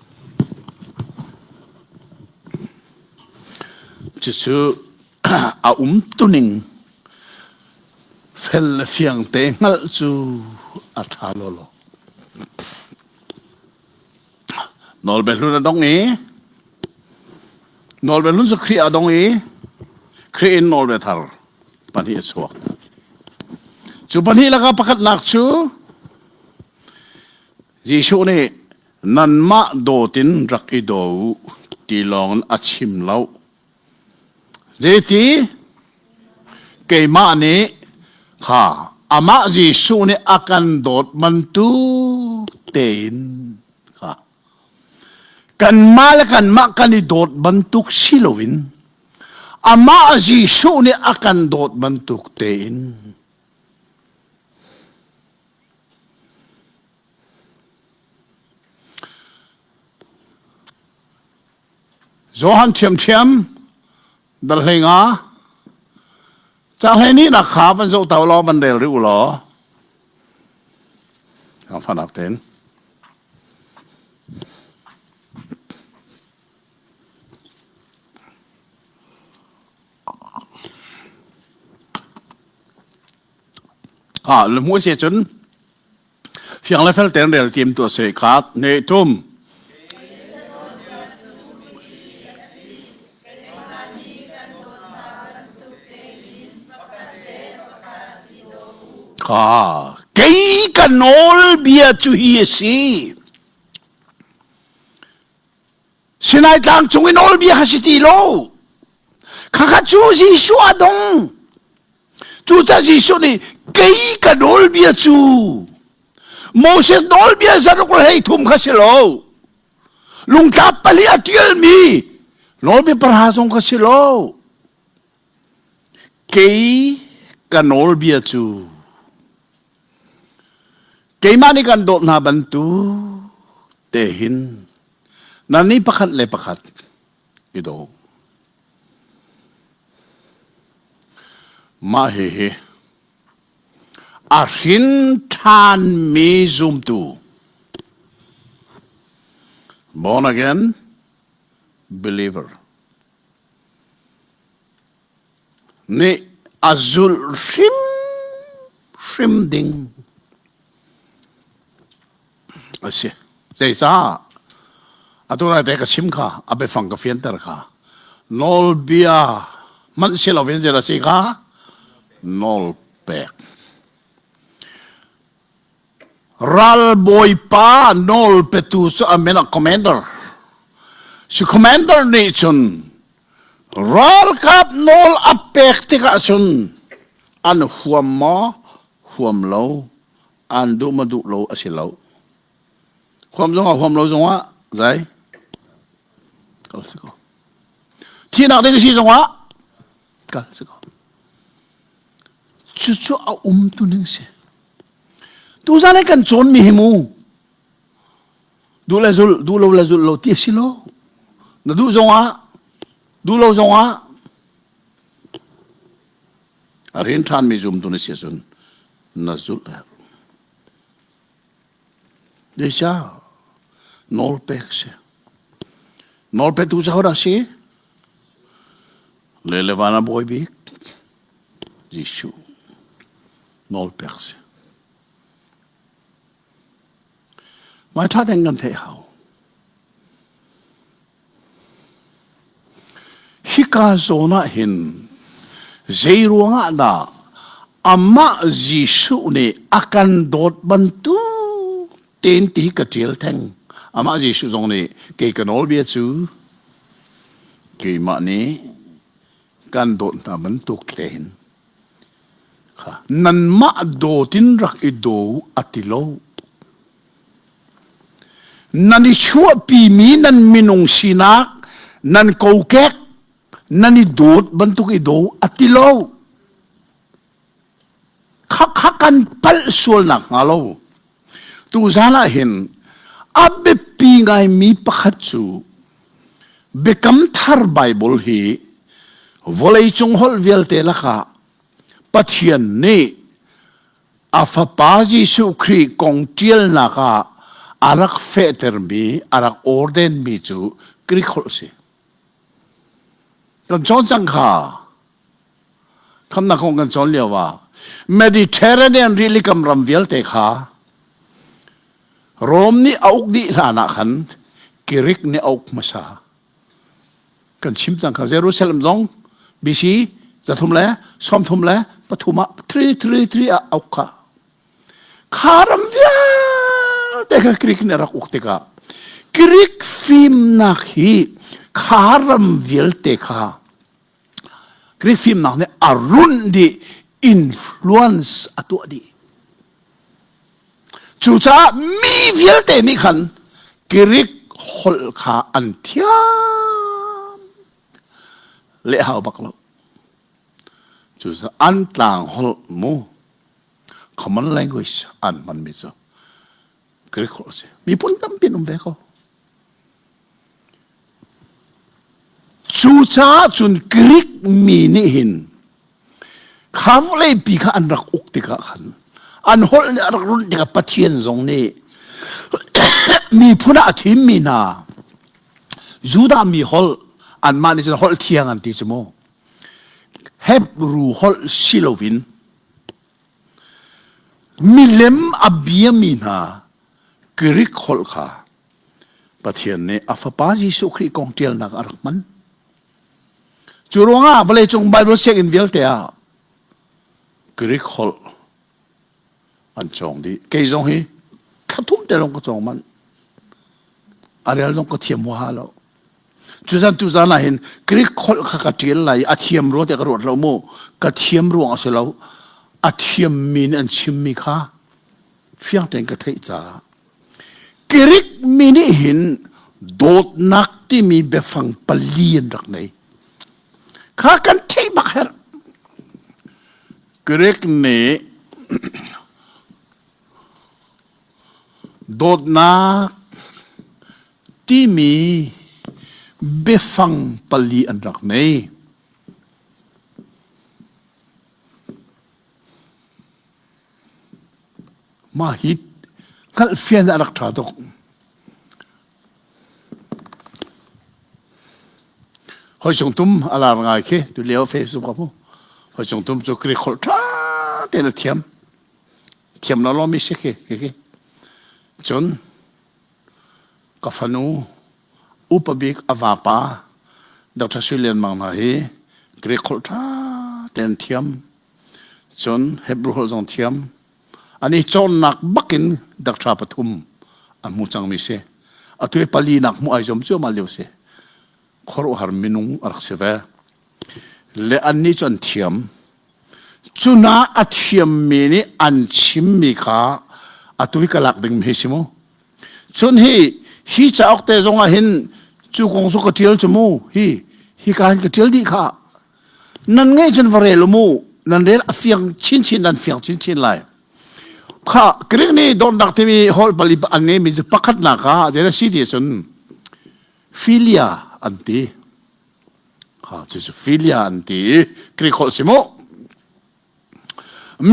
Cucu a umtuning fel le fiang te hngalh cu a ṭha lawlaw. Nawlbia hlun a dong i nawlbia hlun cu Khrih a dong i Khrih in nawlbia thar pahnih a chuak. Cu pahnih lakah pakhatnak cu Jesuh nih nanmah dawt in rak i daw u ti lawng in a chim lo. Zeiti? Keimah nih kha amah Jesuh nih a kan dawt bantuk tein kha kanmah le kanmah kan i dawt bantuk si loin amah Jesuh nih a kan dawt bantuk tein Johan ṭhiamṭhiam dal hlei nga ca hlei nih nak kha van zoh ta law van rel rih u law fanak tein Ah, le mu se cun Fiang le fel tein rel tim tuah seh khat ne thum. Kha kei ka nawlbia cu hi a si. Sinai tlang cung i nawlbia kha si ti lo. Khakha cu Jesuh a dong. Cucaah Jesuh nih kei ka nawlbia cu Moses nawlbia zaruk le 13 kha si lo. Lungtlap pali a ṭialmi nawlbia pahra zong kha si lo. Kei ka nawlbia cu keimah nih kan dawt hna bantuk te hin nannih pakhat le pakhat i daw. Mah hihi a hrin ṭhanmi zumtu born again believer nih a zulh hrimhrim ding a si. Zeicah? Atu lai te ka chim kha, a biafang ka fianter kha. Nawlbia hmanh si loin zei a si kha? Nawl pek. Ralbawipa nawl petu cu a min ah commander. Si commander nih cun ralkap nawl a pek tikah cun an huam maw huam lo an duh maw duh lo a si lo. Huam zongah huam lo zongah zai kal si ko. Thihnak ding a si zongah kal si ko. Cucu a umtu ning si. Tuzan i kan cawnmi hi mu duh le zulh, duh lo le zulh lo ti a si lo. Na duh zongah, duh lo zongah a rian ṭhanmi zumtu na si ahcun na zulh a herh. Zeicah? Nawl pek si. Nawl petu cu hodah si? Le le van a bawi bik Jesuh nawl pek si. Mai ṭha tein kan theih hau. Hika zawn ah hin zei ruangah dah amah Jesuh nih a kan dawt bantuk tein ti hi ka ṭial theng. Amah Jesuh zong nih kei ka nawlbia cu keimah nih kan dawt hna bantuk tein kha nanmah dawt in rak i daw a ti lo. Nan i chuahpimi nan minung sinak nan kokek nan i dawt bantuk i daw a ti lo. Khakha kan palh sual nak hnga lo. Tuzan ah hin a biapi ngaimi pakhat cu Biakam Thar Baibal hi vawleicung holh vialte lakah Pathian nih a Fapa Jesuh Khrih kong ṭialnak ah a rak fehtermi, a rak ordainmi cu Greek holh si. Kan cawn cang kha. Khamnak kong kan cawn lio ah Mediterranean rili kam ram vialte kha Rom nih a uk dih hlan ah khan Greek nih a uk hmasa. Kan chim cang kha Jerusalem zong BC 333 ah 333 ah a uk kha. Kha ram vialte kha Greek nih a rak uk tikah Greek fimnak hi kha ram vialte kha Greek fimnak nih a runh dih, influence a tuah dih. Cucaah mi vialte nih khan Greek holh kha an thiam leh hau bak lo. Cucaah an tlang holh mu common language an hmanmi cu Greek holh a si. Miphun tampi an um ve ko. Cucaah cun Greek mi nih hin kha vawleipi kha an rak uk tikah khan an holh nih a rak runh tikah Pathian zong nih miphun ah a thimmi hna Judah mi holh anmah nih cun holh thiang an ti cu mu Hebrew holh si loin milem a biami hna Greek holh kha Pathian nih a fapa Jesuh Khrih kong ṭialnak a rak hman. Cu ruangah vawleicung Baibal sianginn vialte ah Greek holh. An cawng dih. Kei zong hi thla thum te lawng ka cawng manh. A rel zong ka thiam huaha lo. Cuzan tuzan ah hin Greek holh kha ka ṭial lai a thiam rua tiah ka ruat lo mu. Ka thiam ruang a si lo. A thiammi nih an chimmi kha fiang tein ka theih caah. Greek mi nih hin dawtnak timi biafang pali an rak nei. Kha kan theih bak herh. Greek nih dawtnak timi biafang pali an rak nei. Mah hi hngalhfian a rak ṭha tuk. Hoi Cung Tum a lar ngai khi tu lio Facebook ah mu. Hoi Cung Tum cu Greek holh ṭha tein a thiam. Thiam lo lomi si khi khi. Cun ka fanu upa bik a vapa Dr. Sui Lian Mang hna hi Greek holh ṭha tein thiam. Cun Hebrew holh zong thiam. An i cawnnak bakin Dr. pathum an hmu cangmi si. Atu hi palinak hmuh ai zuam cuahmah lio si. Khuaruahhar minung a rak si ve. Le annih cu an thiam. Cuna a thiammi nih an chimmi kha atu hi ka lak ding hi si mu. Cun hi hi cauk te zong ah hin cu kong cu ka ṭial cu mu. Hi hi ka hin ka ṭial dih kha. Nan ngeih cun va rel u mu. Nan rel a fiang chinchin nan fiang chinchin lai. Kha Greek nih dawtnak timi holh pali an ngeimi cu pakhatnak ah zei a si ti cun philia an ti. Kha cucu philia an ti i Greek holh si mu.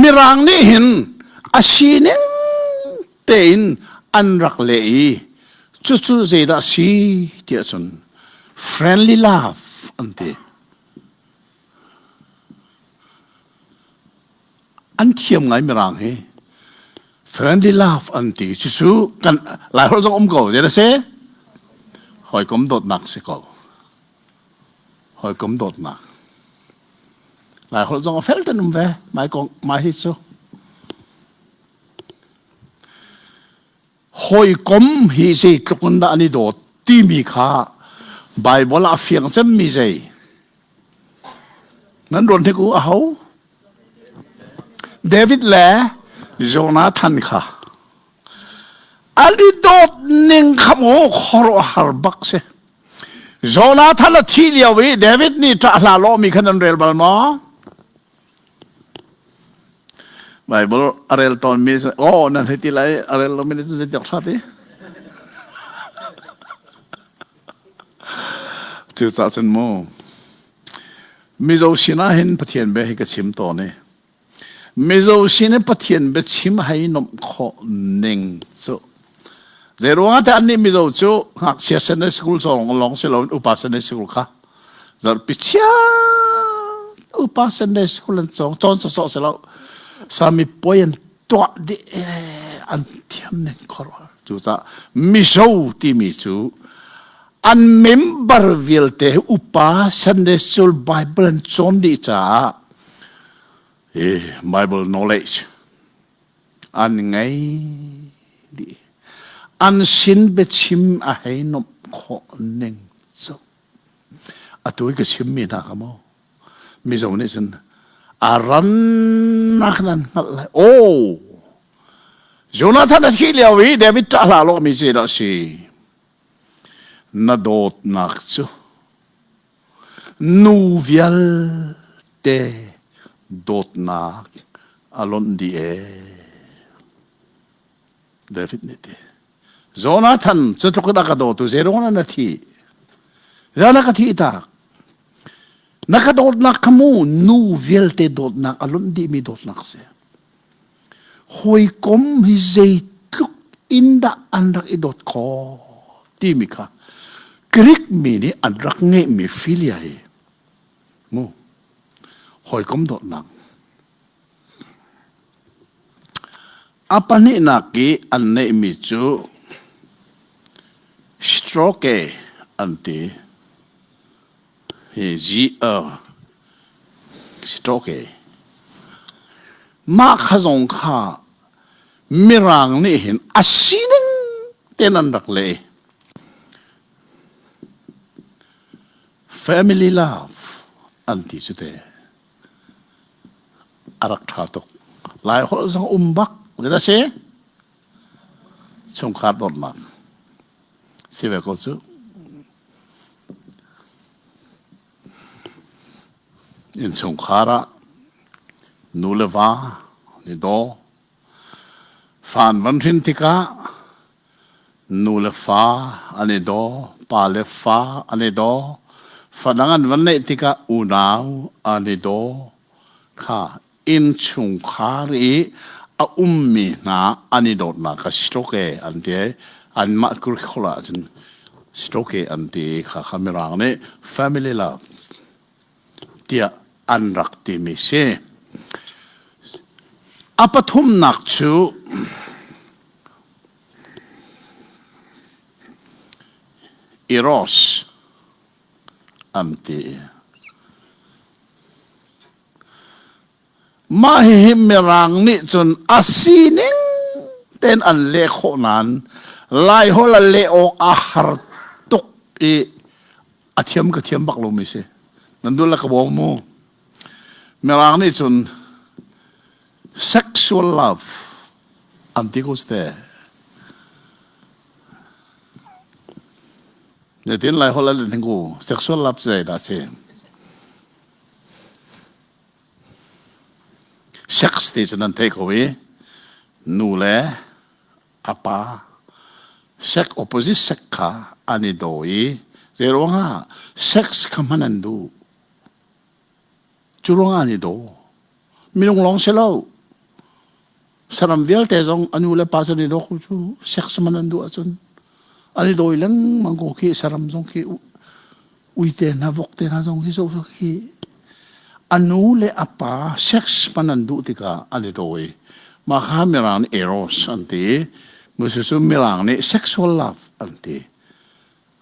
Mirang nih hin a sining tein an rak leh i cucu zeidah a si tiah cun friendly love an ti. An thiam ngai Mirang hi. Friendly love an ti. Cucu kan Laiholh zong um ko. Zei dah si? Hawikom dawtnak si ko. Hawikom dawtnak. Laiholh zong a fel ten um ve. Mai kong mai hi cu. Hawikom hi zeitluk in dah an i dawt timi kha Baibal ah a fiang cemmi zei? Nan ruat hnik u aho? David le Jonathan kha an i dawt ning kha maw khuaruahhar bak si. Jonathan a thih lio i David nih ṭah hlah lawmi kha nan rel bal maw? Bible a rel tawnmi oh nan hei ti lai a rel lomi nih cun zeitiawk ṭha ti. Cucaah cun mu Mizo sinah hin Pathian bia hi ka chim tawn i Mizo sin i Pathian bia chim hei nomh khawh ning cu zei ruangah dah annih Mizo cu ngakchia Sunday school cawng lawng si loin upa Sunday school kha zarhpi chia upa Sunday school an cawng cawn sawsawh si lo sami puai an tuah dih an thiam ning khor cucaah mizo timi cu an member vialte upa Sunday school Bible an cawn dih caah Bible knowledge an ngei dih an sin biachim a hei nomh khawh ning cu Atu i ka chimmi hna kha maw Mizo nih cun a rannak nan hngalh lai. Oh! Jonathan a thih lio i David ṭah hlah law mi zeidah a si? Na dawtnak cu nu vialte dawtnak a lonh dih ee. David nih ti. Jonathan cu tluk in a ka dawtu zeiruang na thi? Zeirang ka thih tak? Na ka dawtnak kha mu nu vialte dawtnak a lunh dihmi dawtnak si. Hawikom hi zeitluk in dah an rak i dawt khawh timi kha Greek mi nih an rak ngeihmi philia hi mu hawikom dawtnak A pahnihnak i an neihmi cu stroke an ti. Hi stroke. Mah kha zong kha. Mirang nih hin a sining ten an rak leh. Family love an ti cu te. A rak ṭha tuk. Lai holh zong um bak. Zeidah si? Chungkhar dawtnak. Si ve ko cu. Innchungkhar ah nu le va an i daw. Fa an van hrin tikah nu le fa an i daw, pa le fa an i daw. Fa dang an van neih tikah unau an i daw. Kha innchungkhar i a ummi hna an i dawtnak kha stroke an ti i anmah Greek holh ah cun stroke an ti i kha kha Mirang nih family love tiah an rak timi si. A pathumnak cu eros an ti. Mah hihi Mirang nih cun a sining tein an leh khawh nain Laiholh a leh awk a har tuk i a thiam ka thiam bak lomi si. Nan dul le ka bawm mu. Mirang nih cun sexual love an ti ko te. Zeitin Laiholh a leh ku sexual love zei dah si? Sex ti cu nan theih ko i nu le a pa sex opposite sex kha an i daw i zeiruangah sex kha hman an duh. Cu ruangah an i daw. Minung lawng si lo. Saram vialte zong a nu le pa cu an i daw ko cu sex man an duh ahcun an i dawi lengmang ko khi saram zong khi uite hna vok te hna zong hi zo khi a nu le a pa sex man an duh tikah an i dawi mah kha mirang nih eros an ti musu mirang nih sexual love an ti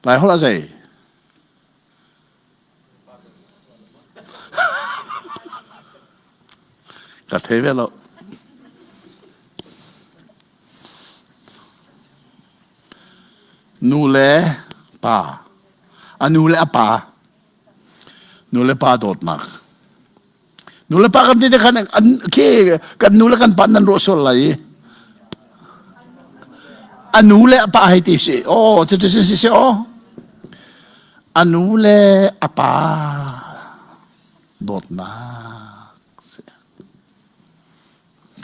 lai holh a zei Ka thei ve lo. Nu le pa. A nu le a pa. Nu le pa dawtnak. Nu le pa kan ti te khan an khi kan nu le kan pa nan ruah sual lai. A nu le a pa hei ti si. Oh, cu ti si si oh. A nu le a pa dawtnak si.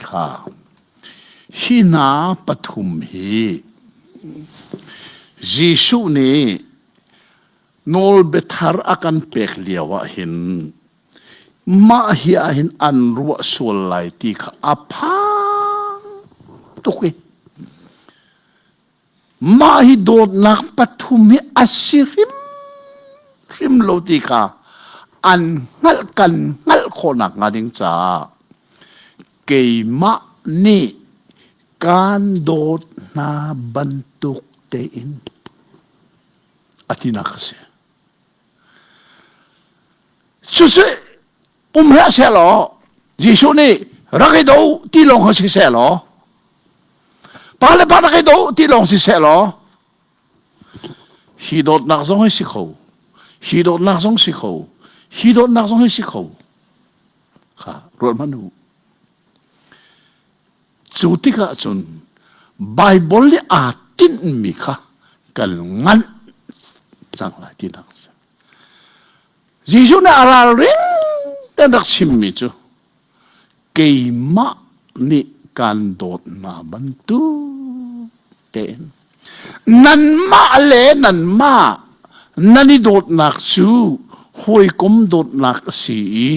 Kha hi hna pathum hi Jesuh nih nawlbiathar a kan pek lio ah hin mah hi ah hin an ruah sual lai ti kha a phang tuk i mah hi dawtnak pathum hi a si hrimhrim lo ti kha an hngalh kan hngalh khawhnak hnga ding caah keimah nih kaan dawt hna bantuk tein a tinak a si. Cucu um hlah sehlaw Jesuh nih rak i do ti lawng kha si sehlaw pa le pa rak i do ti lawng si sehlaw hi dawtnak zong hi si kho hi dawtnak zong si kho hi dawtnak zong hi si kho kha ruat hmanh u Cu tikah cun Baibal nih aa tinhmi kha kan nganh cang lai tinak a si. Jesuh nih a ralring tein rak chimmi cu keimah nih kan dawt hna bantuk tein Nanmah le nanmah nan i dawtnak cu hawikom dawtnak a si i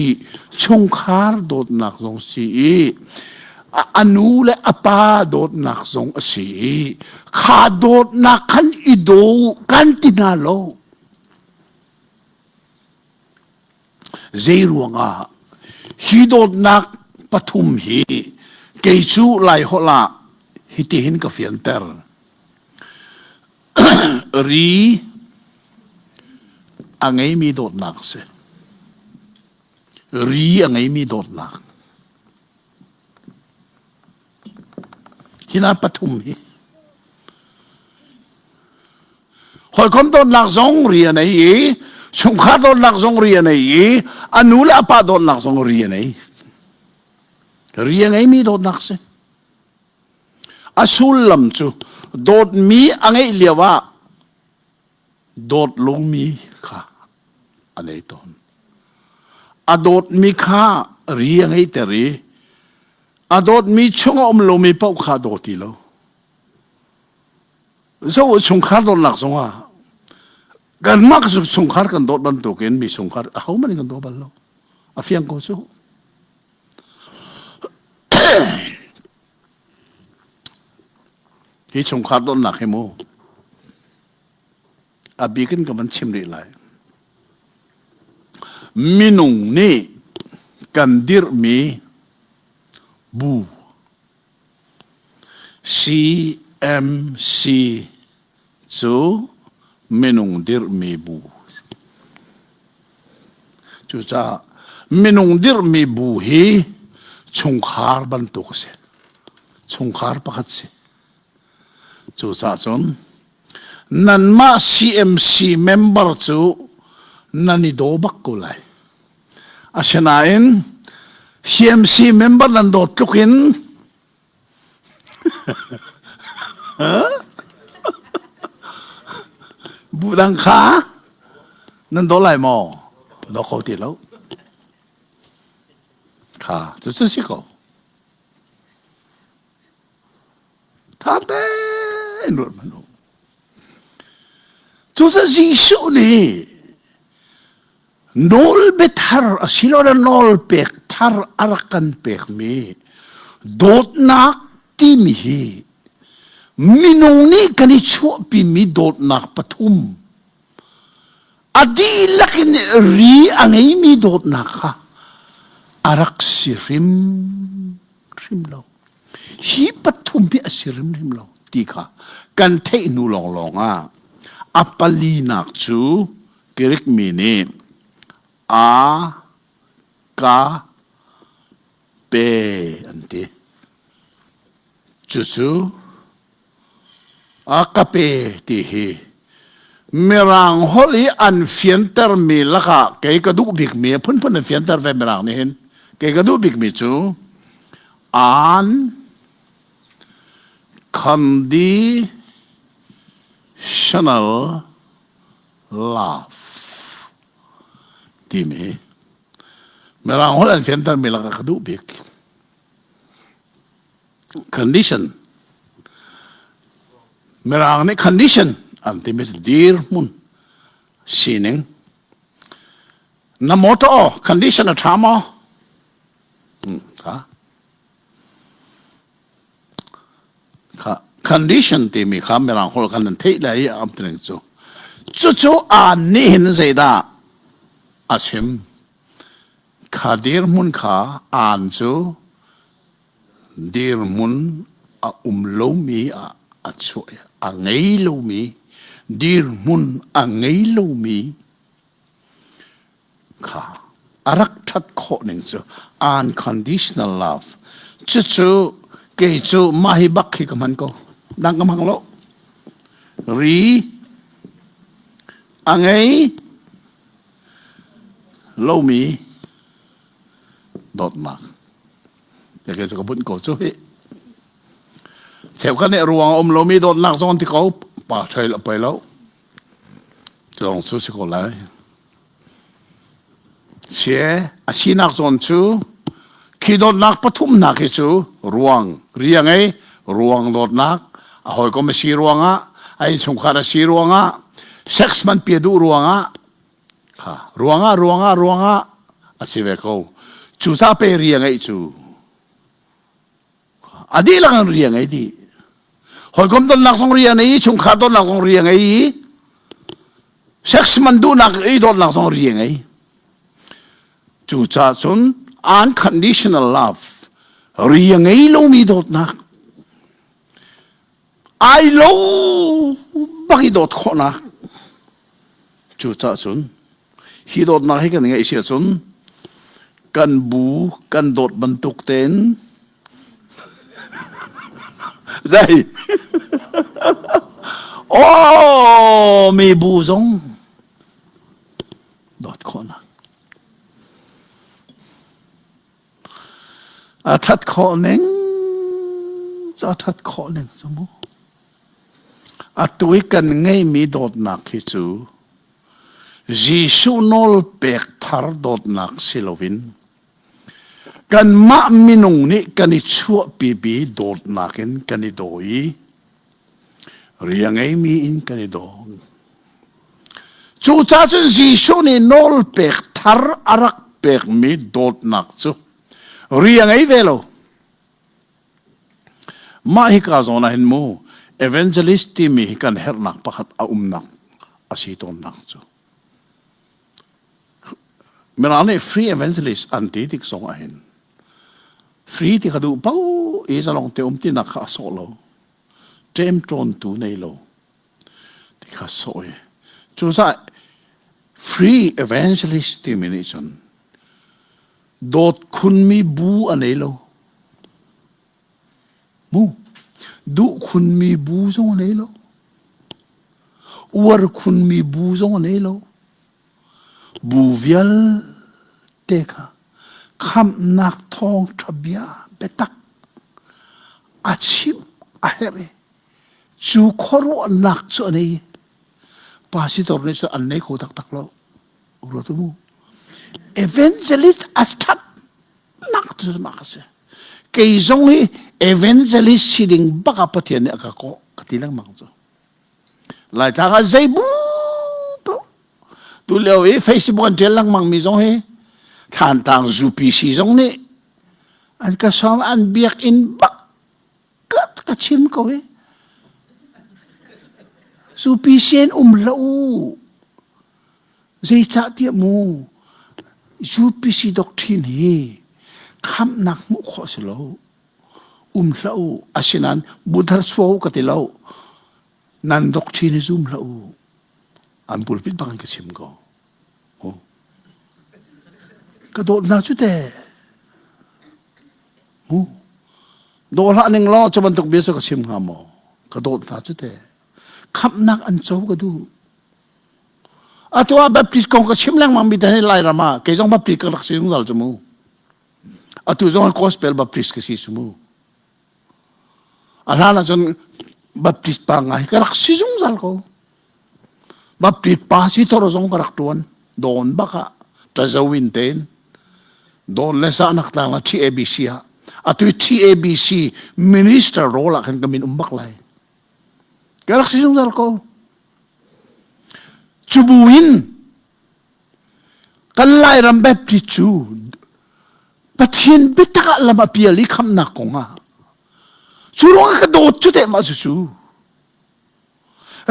chungkhar dawtnak zong si i a nu le a pa dawtnak zong a si i kha dawtnak khan i daw kan ti hna lo. Zei ruangah hi dawtnak pathum hi kei cu Laiholh ah hitihin ka fianter. Ri a ngeimi dawtnak a si. Ri a ngeimi dawtnak. Hi na pathum hi. Hawikom dawtnak zong ri a nei i chungkhar dawtnak zong ri a nei i a nu le a pa dawtnak zong ri a nei. Ri a ngeimi dawtnak si. A sullam cu dawtmi a ngeih lio ah dawt lomi kha a nei tawn. A dawtmi kha ri a ngeihter i a dawtmi chung a um lomi paoh kha a daw ti lo. Zo chungkhar dawtnak zongah kanmah chungkhar kan dawt bantukin mi chungkhar ahohmanh in kan daw bal lo. A fiang ko cu. Hi chungkhar dawtnak hi mu a bik in ka van chim rih lai. Minung nih kan dirhmi bu CMC cu minung dirhmi bu Cucaah minung dirhmi bu hi chungkhar bantuk a si. Chungkhar pakhat si. Cucaah cun nanmah CMC member cu nan i daw bak ko lai. Asinain CMC member nan dawt tluk in bu dang kha nan daw lai maw? Daw kho ti lo. Kha cu si ko. Tha tein ruat hmanh u. Cucaah Jesuh nih nawlbia thar asilole nawlpek thar a rak kan pekmi dawtnak timi hi minung nih kan i chuahpimi dawtnak pathum a dihlak in ri a ngeimi dawtnak kha a rak si hrim hrim lo. Hi pathum hi a si hrimhrim lo ti kha kan theih hnu lawnglawng ah a palinak cu Greek mi nih a ka pe an ti. Cucu a ka pe ti hi Mirang holh i an fiantermi lakah kei ka duh bikmi a phunphun an fianter ve Mirang nih hin kei ka duh bikmi cu an conditional love timi Mirang holh an fiantermi lakah ka duh bik. Condition Mirang nih condition an timi cu dirhmun sining. Na motor condition a ṭha maw? Hmm, kha. Kha condition timi kha Mirang holh kan nan theih lai i am tining cu. Cucu aan nih hin zeidah a chim? Kha dirhmun kha aan cu dirhmun a um lomi ah a chuah i a ngei lomi dirhmun a ngei lomi kha a rak ṭhat khawh ning cu unconditional love cucu kei cu mah hi bak hi ka hman ko dang ka hmang lo ri a ngei lomi dawtnak te ke cu ka bunh ko cu hi cheukhat nih ruang a um lomi dawtnak zong an ti ko pa ṭhei lo pei lo zong cu si ko lai sie a sinak zawn cu khi dawtnak pathumnak hi cu ruang ri a ngei ruang dawtnak a hawikom a si ruangah a innchungkhar a si ruangah sex man pia duh ruangah Kha ruangah ruangah ruangah a si ve ko. Cu ca pe ri a ngeih cu a dihlak in ri a ngei dih. Hawikom donnak zong ri a ngei i chungkhar donnak zong ri a ngei i sex man duhnak i dawtnak zong ri a ngei. Cucaah cun unconditional love ri a ngei lomi dawtnak ai lo bak i dawt khawhnak cucaah cun hi dawtnak hi kan ngeih si ahcun kan bu kan dawt bantuk tein. Zai. Oh, mi bu zong dawt khawhnak. A that khawh ning cu a that khawh ning cu mu. Atu i kan ngeihmi dawtnak hi cu Jesuh nawl pek thar dawtnak si loin kanmah minung nih kan i chuahpipi dawtnak in kan i daw i ria ngeimi in kan i daw. Cucaah cun Jesuh nih nawl pek thar a rak pekmi dawtnak cu ri a ngei ve lo. Mah hika zawn ah hin mu evangelist timi hi kan herhnak pakhat a umnak a si tawnnak cu. Mirang nih free evangelist an ti tik zong ah hin free ti kha duh paoh i zalong te um tinak kha a sawh lo. Ṭemṭawntu nei lo. Ti kha sawh i. Cucaah free evangelist timi nih cun dawt khunmi bu a nei lo. Mu duh khunmi bu zong a nei lo. Uar khunmi bu zong a nei lo. Bu vialte kha khamhnak thawngṭha bia biatak a chimh a herh i cu khuaruahnak cu a nei. Pastor nih cun an nei kho taktak lo. Ruat mu. Evangelist a ṭhat nak cu mah ka si. Kei zong hi evangelist si ding bak ah Pathian nih a ka kawh ka ti lengmang cu. Laitlang ah zei bu paoh tu lio i Facebook an ṭial lengmang mi zong hi Thlantlang UPC zong nih an ka sawm an biakinn bak ka ka chim ko hi. UPC in um hlah u. Zeicahtiah mu UPC doctrine hi khamhnak hmuh khawh si lo. Um hlah u. Asinain buthar chuah u ka ti lo. Nan doctrine hi zum hlah u. An pulpit bak in ka chim ko. Oh. Ka dawt hna cu te. Mu. Daw hlah ning law cu bantuk bia cu ka chim hnga maw? Ka dawt hna cu te. Khamhnak an co ka duh. Atu ah Baptist kong ka chim lengmang mi te hi Lairam ah kei zong Baptist ka rak si zungzal cu mu. Atu zong Gospel Baptist ka si cu mu. A hlan ahcun Baptist pa ngai ka rak si zungzal ko. Baptist pa si thor zong ka rak tuan. Dawn bak ah tazawin tein dawn le sahnak tlang la TABC ah atu TABC minister role ah khan ka min um bak lai. Ka rak si zungzal ko. Cu bu in kan Lairam Baptist cu Pathian biatak ah lam a pial i khamnak kong ah cu ruang ka dawt cu teh mah cu cu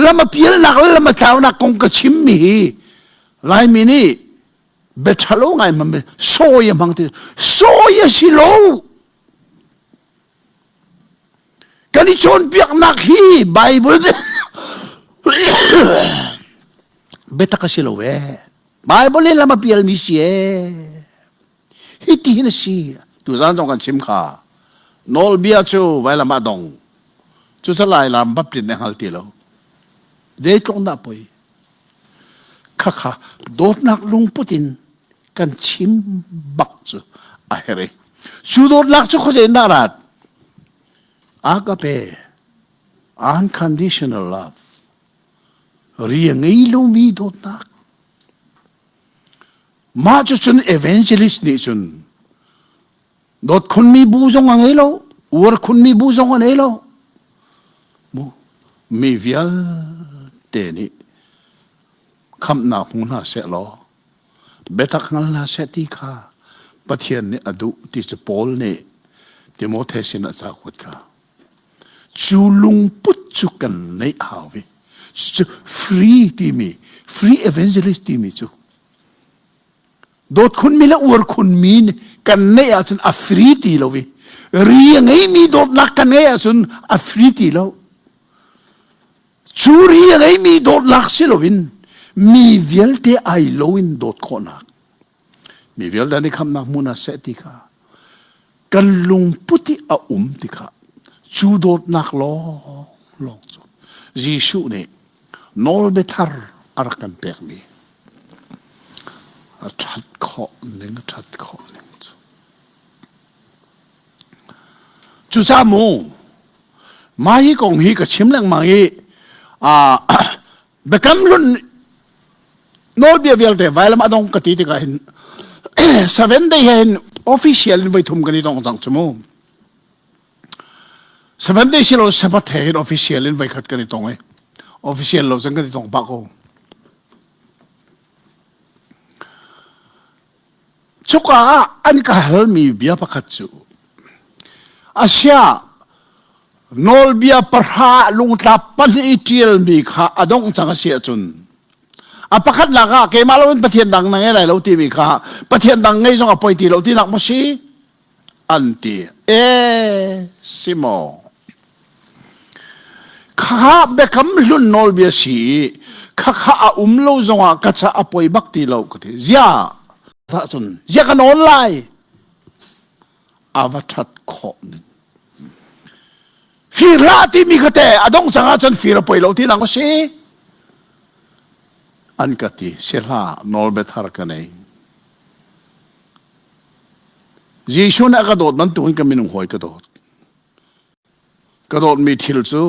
lam a pialnak le lam a tlaunak kong ka chimmi hi Laimi nih biaṭhalo ngai hmang sawi a hmang ti sawi a si lo Kan i cawnpiaknak hi Bible biatak a si lo ee. Bible hi lam a pialmi si ee. Hi ti hin a si. Tuzaan zong kan chim kha. Nawlbia cu vailam ah dong. Cucu Lailam Baptist nih hngal ti lo. Zeitluk dah poi. Khakha dawtnak lungput in kan chim bak cu a herh i cu dawtnak cu khuazei in dah rat agape unconditional love ri a ngei lomi dawtnak mah cu cun evangelist nih cun dawt khunmi bu zong a ngei lo uar khunmi bu zong a nei lo mu mi vialte nih khamhnak hmu hna seh law biatak hngal hna seh ti kha Pathian nih a duh ti cu Paul nih Timote sin ah ca kuat kha cu lungput cu kan neih hau i cu free timi free evangelist timi cu dawt khunmi le uar khunmi kan neih ahcun a free ti lo i ri a ngeimi dawtnak kan ngeih ahcun a free ti lo Cu ri a ngeimi dawtnak si loin mi vialte ai loin dawt khawhnak mi vialte an i khamnak hmun ah seh ti kha kan lungput i a um ti kha. Cu dawtnak lawng lawng cu Jesuh nih nawlbia thar a rak kan pekmi a ṭhat khawh ning a ṭhat khawh ning cu. Cucaah mu mah hi kong hi ka chim lengmang i biakam hlun nawlbia vialte vailam a dong ka ti tikah hin seven day he hin official in voi thum kan i dong cang cu mu. Seven day si lo Sabbath he hin official in voi khat kan i tong i official lo cun kan i tong pah ko. Cuka ah an ka halmi bia pakhat cu Asia nawlbia pahra lungtlap pahnih i ṭialmi kha a dongh cang a si ahcun a pakhatnak ah keimah loin Pathian dang na ngei lai lo timi kha Pathian dang ngei zong a poi ti lo tinak maw si? An ti. E si maw? Khakha biakam hlun nawlbia si i khakha a um lo zongah ka ca a poi bak ti lo ka ti. Zia cun zia ka nawl lai. A va ṭhat khawh ning. Fir hlah timi kha te a dong cang ahcun fir a poi lo ti lang a si. An ka ti si hlah nawlbia thar ka nei. Jesuh nih a ka dawt bantukin ka minung hawi ka dawt. Ka dawtmi thil cu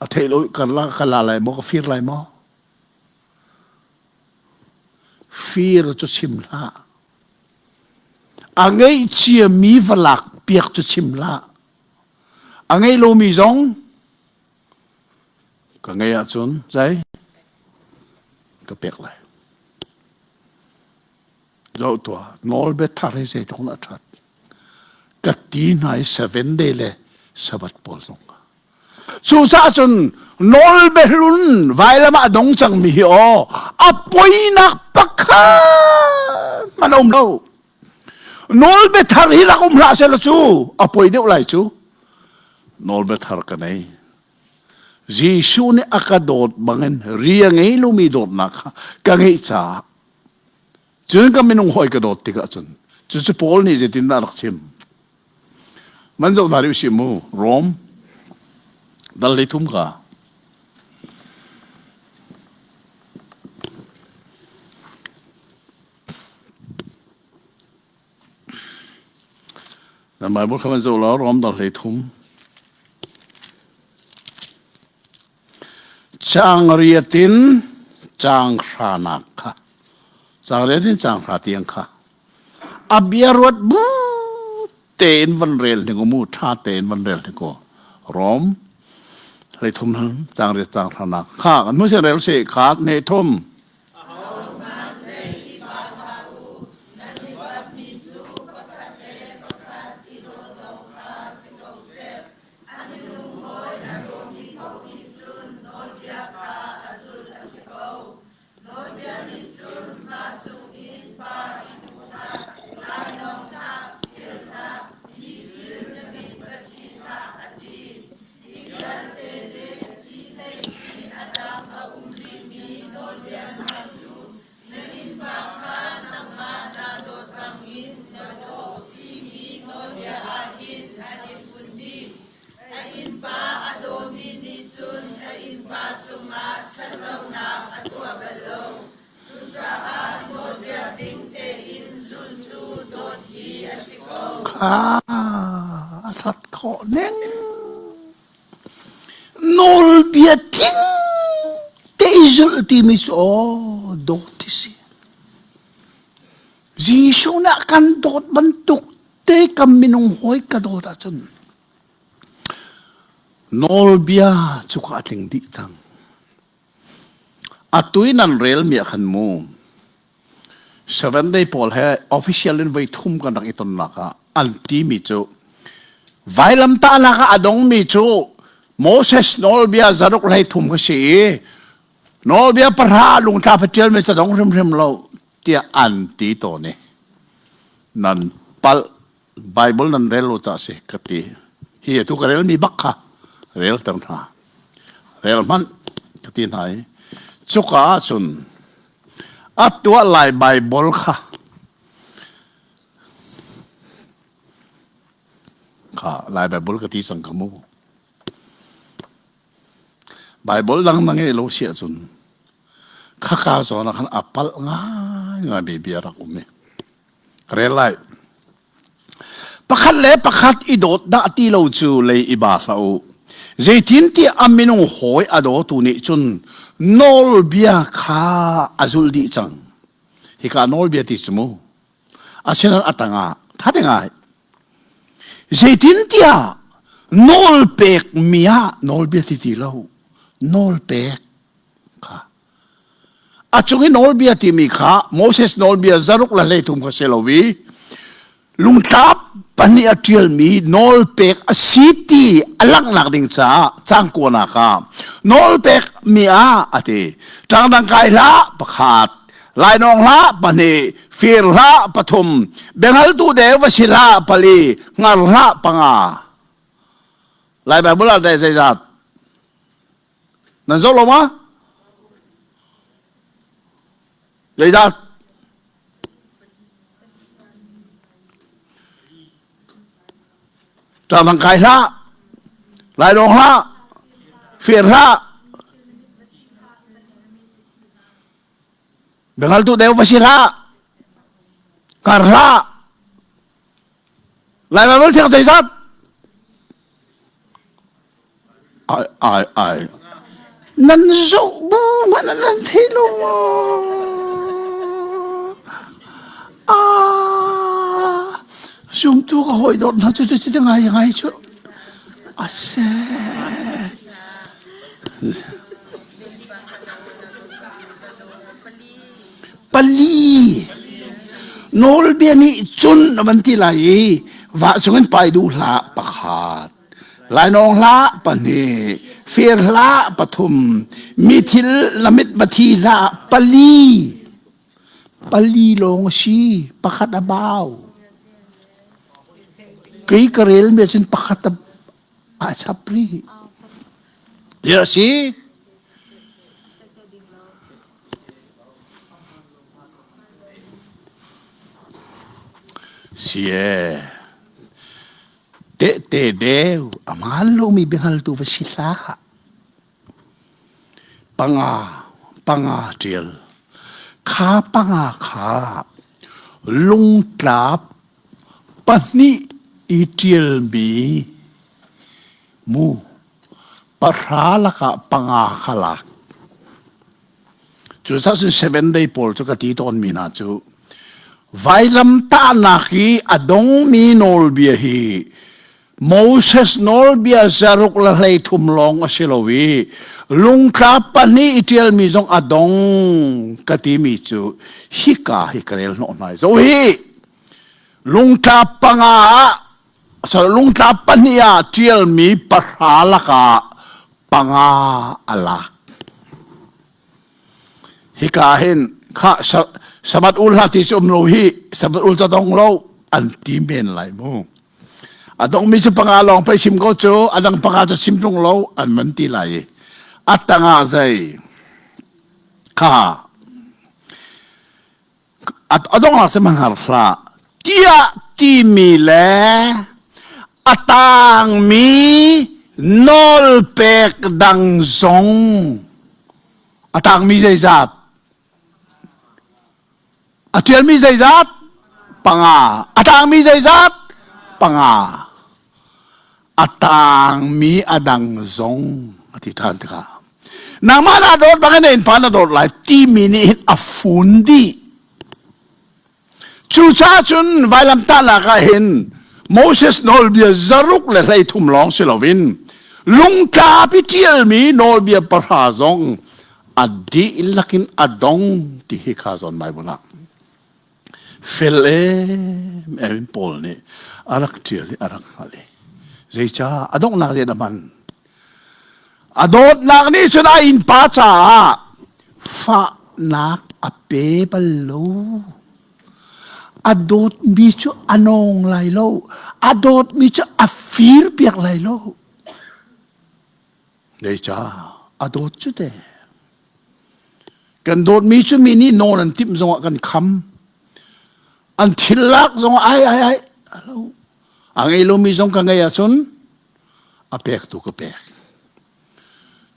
a theih lo ka la ka la lai maw ka fir lai maw? Fir cu chim hlah. A ngeih ciami va lak piak cu chim hlah. A ngei lomi zong ka ngei ahcun zei ka pek lai. Zoh tuah, nawlbia thar hi zeitluk in a ṭhat. Ka ti hna i seven day le Sabbath pawl zong. Cucaah cun nawlbia hlun vailam ah a dong cangmi hi aw a poinak pakhat hmanh a um lo. Nawlbia thar hi rak um hlah seh cu a poi deuh lai cu. Nawlbia thar ka nei. Jesuh nih a ka dawt bangin ri a ngei lomi dawtnak kha ka ngeih caah Cun ka minung hawi ka dawt tikah cun cucu Paul nih zeitindah a rak chim? Man zoh hna rih usih mu Rom dal 13 ka. Na Bible kha van zoh law Rom dal 13. Caang riat in caang hranak kha caang riat in caang hra tiang kha a bia ruat bu tein van rel hnik mu ṭha tein van rel hnik u Rom 13 caang riat caang hranak kha kan hmu rel si kha ne thum A minung hawi a dawmi paoh nih cun nawlbia kha a zulh a si ko. Nawlbia nih cun mah cungin pa i duhnak, lainawngnak, firnak, mi thil na mit va thi hlah a ti. Hi vialte le hi hlei in a dang a um rihmi nawlbia hna cu na innpa kha nangmah naa dawt bangin na daw timi nawlbia ah hin an i fun dih. A innpa a dawmi nih cun a innpa cungah ṭhatlonak a tuah bal lo. Cucaah nawlbia ding tein zulh cu dawt hi a si ko. Kha a ṭhat khawh ning. Nawlbia tling te i zulh timi cu aw dawt hi si. Jesuh nih a kan dawt bantuk te kan minung hawi ka dawt ahcun nawlbia cu ka tling dih cang. Atu i nan relmi ah khan mu Seven Day pawl he official in voi thum kan rak i tonnak ah an timi cu vailamtahnak ah a dongmi cu Moses nawlbia zaruk hlei thum kha si i nawlbia pahra lungtla ṭialmi ca dong hrimhrim lo tiah an ti tawn i nan palh Bible nan rel lo ca si ka ti. Hi atu ka relmi bak kha rel ter hna. Rel hmanh ka ti hna i cuka ahcun a tuah lai Bible kha. Kha Lai Bible ka ti cang ka mu. Bible dang na ngei lo si ahcun khaka zawn ah khan a palh ngaingai mi bia rak um i rel lai. Pakhat le pakhat i dawt dah ti lo cu lei i ba hlah u. Zeitintiah a minung hawi a dawtu nih cun nawlbia kha a zulh dih cang. Hika nawlbia ti cu mu. Asinain a tangah ṭha te ngai. Zeitintiah nawlpek mi ah nawlbia ti ti lo nawlpek kha a cung i nawlbia timi kha Moses nawlbia zaruk le hleithum kha si lo i lungtlap pahnih a ṭialmi nawlpek a si ti a langhnak ding caah cang kuanak ah nawlpek mi ah a ti ṭangdang kai hlah pakhat lainawng hlah pahnih fir hlah pathum biahngaltu deu va si hlah pali hngar hlah panga Lai Bible ah dai zeizat nan zoh lo ma zeizat Ṭamang kai hlah, lainawng hlah, fir hlah, biahngaltu deu va si hlah, kar hlah. Lai Bible thiang zeizat? Ai ai ai. Nan zoh bu hmanh nan thei lo maw? Ah, zumtu ka hawi dawt hna cu cu ngai ngai cu a si. Pali nawlbia nih cun a van ti lai i va cungin pai duh hlah pakhat lainawng hlah pahnih fir hlah pathum mi thil na mit va thi hlah pali pali lawng a si pakhat a bau kei ka rel mi cun pakhat a chap rih Dir a si. Si e. Tehte deu a hmaan lomi biahngaltu va si hlah. Panga, panga ṭial. Kha panga kha lungtlap pahnih i ṭialmi mu pahra lakah panga kha lak. Cucaah cun seven day pawl cu ka ti tawnmi hna cu vailamtahnak i a dongmi nawlbia hi Moses nawlbia zaruk le hleithum lawng a si lo i lungtla pahnih i ṭialmi zong a dong ka timi cu hika hi ka rel hnawh hna. Zo hi lungtla panga ah sorry lungtla pahnih ah ṭialmi pahra lakah panga a lak. Hika hin kha Sabbath ul hlah ti cu um lo hi Sabbath ul ca dong lo an ti men lai mu. A dongmi cu panga lawng pei sim ko cu a dang panga cu sim ṭung lo an man ti lai i a tangah zei kha a dongah sihmanh har hlah tiah timi le a tangmi nawlpek dang zong a tangmi zeizat a ṭialmi zeizat panga a tangmi zeizat panga a tangmi a dang zong a ti ṭhan tikah nangmah na dawt bangin na innpa na dawt lai timi nih hin a fun dih cucaah cun vailamtahnak ah hin Moses nawlbia zaruk le 13 lawng si loin lungtlapi ṭialmi nawlbia pahra zong a dihlak in a dong ti hi kha zawn Bible ah fel em em in Paul nih a rak ṭial i a rak hngalh i zeicah a donghnak zei dah hman A dawtnak nih cun a innpa caah fahnak a pe bal lo. A dawtmi cu a nawng lai lo. A dawtmi cu a firpiak lai lo. Zeicah a dawt cu te. Kan dawtmi cu mi nih nawn an timh zongah kan kham. An thil lak zongah ai ai ai. A ngei lomi zong ka ngei ahcun a pek tu ka pek.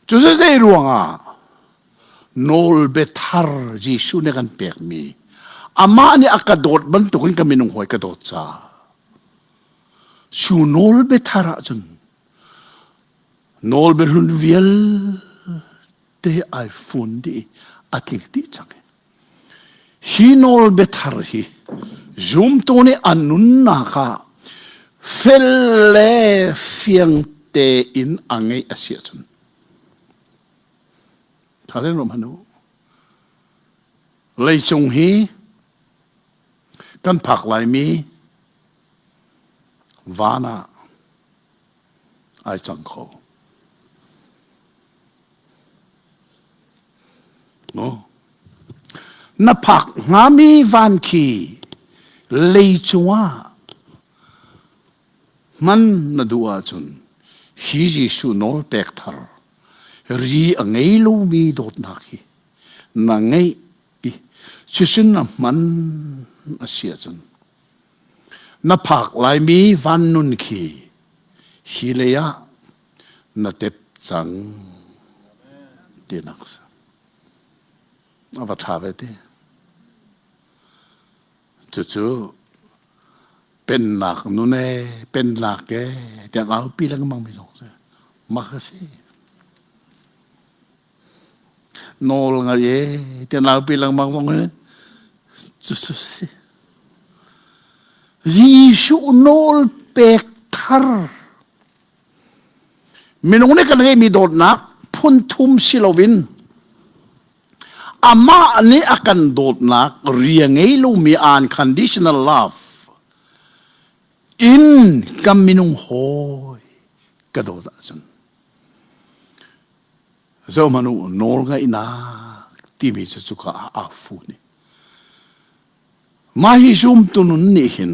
Cu zei ruangah nawlbia thar Jesuh nih kan pekmi amah nih a ka dawt bantukin ka minung hawi ka dawt caah cu nawlbia thar ahcun nawlbia hlun vialte ai fun dih a tling dih cang. Hi nawlbia thar hi zumtu nih an nunnak ah fel le fiang tein a ngeih a si ahcun ṭha tein ruah hmanh u. Leicung hi kan phak laimi van ah ai cang kho. Na phak hngami van khi leicung ah hman na duh ahcun hi Jesuh nawl pek thar ri a ngei lomi dawtnak hi na ngeih i cucun na hman a si ahcun na phak laimi van nun khi hi lei ah na tep cang tinak si. A va ṭha ve ti. Cucu pennak nun e, pennak e, tiang aupi lengmang mi zong si. Mak a si. Nawl ngai e, tiang aupi lengmang zong hi. Cucu si. Jesuh nawl pek thar Minung nih kan ngeihmi dawtnak phun thum si loin amah nih a kan dawtnak ria ngei lomi unconditional love in kan minung hawi ka dawt ahcun zohhmanh u nawlngaihnak timi cu cuka ah aa fun i mah hi zumtu nun nih hin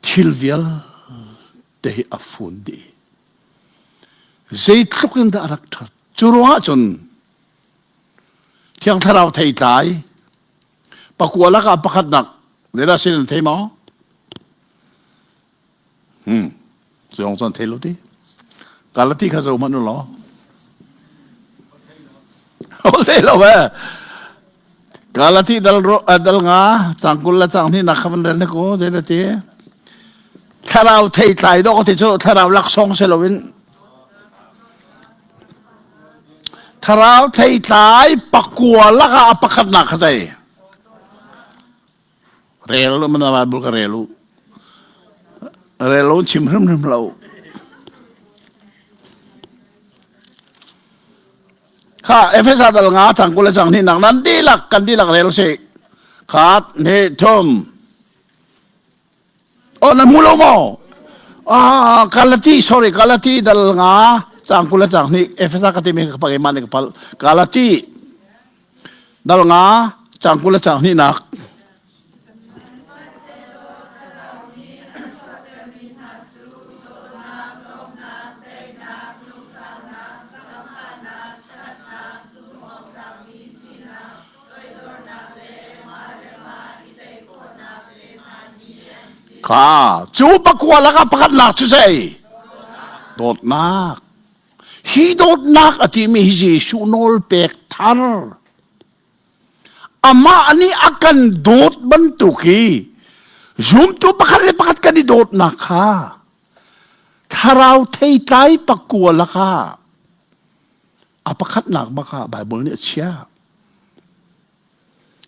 Thil vialte hi a fun dih. Zeitluk in dah a rak ṭhat. Cu ruangah cun Thiang Thlarau theitlai pakua lakah pakhatnak zeidah sin an thei maw? Hmm. Cu cun thei lo ti. Galati kha zo hmanh u law. Thei lo ve. Galati dal ro dal nga cangkul la cang ni nak kha van rel ne ko zei ti. Thlarau thei tlai dok ti cu thlarau laksawng si loin thlarau thei tlai pakua lakah a pakhatnak kha zei Rel lo mana Bible ka rel u. Rel lo chim hrimhrim lo. Kha Efesa dal nga chang kul chang ni nak nan dilak kan dilak rel si. Khat ni thum. Oh na mu lo mo. Ah Galati sorry Galati dal nga chang kul chang ni Efesa ka ti mi ka pagi man ka pal Galati Dal nga cang 20 le cang hnihnak. Kha cu pakua lakah pakhat lak cu zei? Dawtnak. Hi dawtnak a timi hi Jesuh nawl pek thar. Amah nih a kan dawt bantuk hi zumtu pakhat le pakhat kan i dawtnak kha thlarau theitlai pakua lakah a pakhatnak bak ah Bible nih a chiah.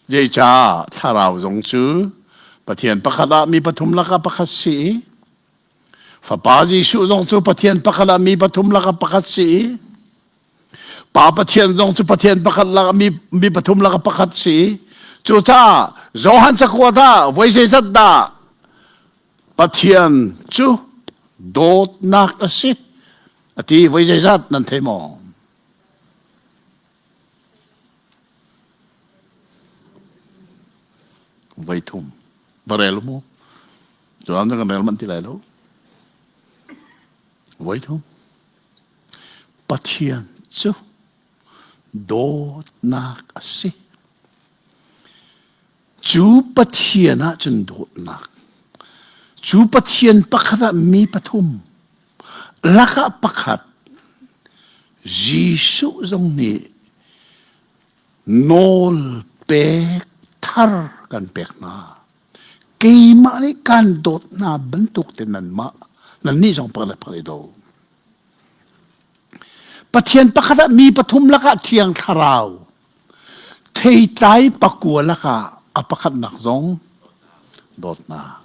Zeicah thlarau zong cu Pathian pakhat ah mi pathum lakah pakhat si i Fapa Jesuh zong cu Pathian pakhat ah mi pathum lakah pakhat si i Pa Pathian zong cu Pathian pakhat lakah mi, mi pathum lakah pakhat si i cucaah Johan cakuat ah voi zeizat dah Pathian cu dawtnak a si a ti voi zeizat nan thei maw? Voi thum va rel mu. Cun kan rel manh ti lai lo. Voi thum. Pathian cu dawtnak a si. Cu Pathian ah cun dawtnak. Cu Pathian pakhat ah mi pathum lakah pakhat Jesuh zong nih nawl pek thar kan pek hna. Keimah nih kan dawt hna bantuk te nanmah nannih zong pakhat le pakhat i daw. Pathian pakhat ah mi pathum lakah Thiang Thlarau theitlai pakua lakah a pakhatnak zong dawtnak.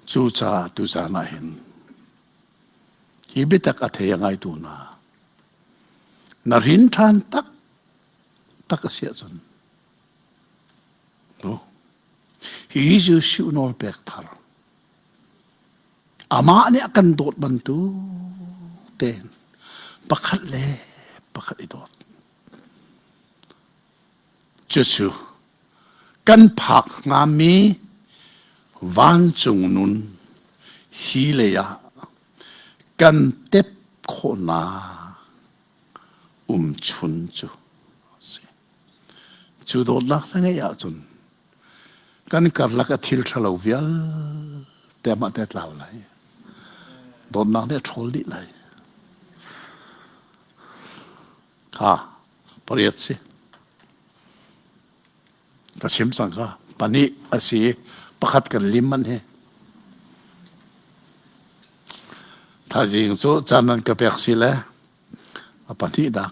Cucaah tuzaan ah hin hi biatak a thei a ngaitu hna na rin ṭhan tak tak a si ahcun no hi Jesuh nawl pek thar Amah nih a kan dawt bantuk tein pakhat le pakhat i dawt. Cucu kan phak hngami vancung nun hi lei ah kan tep khawhnak umchun cu a si. Cu dawtnak na ngeih ahcun Kan karlak a thil ṭhalo vialte amah te a tlau lai. Dawtnak nih a ṭhawl dih lai. Kha pariat si. Ka chim cang kha. Pahnih a si. Pakhat kan lim man hi. Thaizing cu caan nan ka pek si le a pahnihnak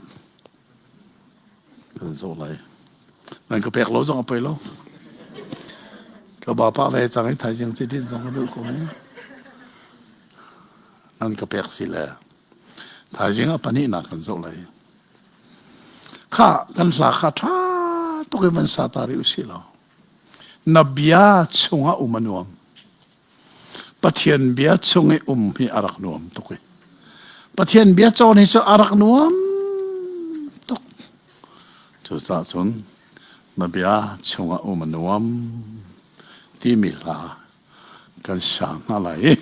kan zoh lai. Nan ka pek lo zong a poi lo. Ka bapa ve cang i thaizing ci din zong ka duh ko i. Nan ka pek si le thaizing a pahnihnak kan zoh lai. Kha kan hla kha ṭha tuk in van sa ta rih usih law. Na bia chungah um a nuam. Pathian bia chung i um hi a rak nuam tuk i Pathian bia cawn hi cu a rak nuam tuk. Cucaah cun na bia chungah um a nuam timi hla kan sa hna lai.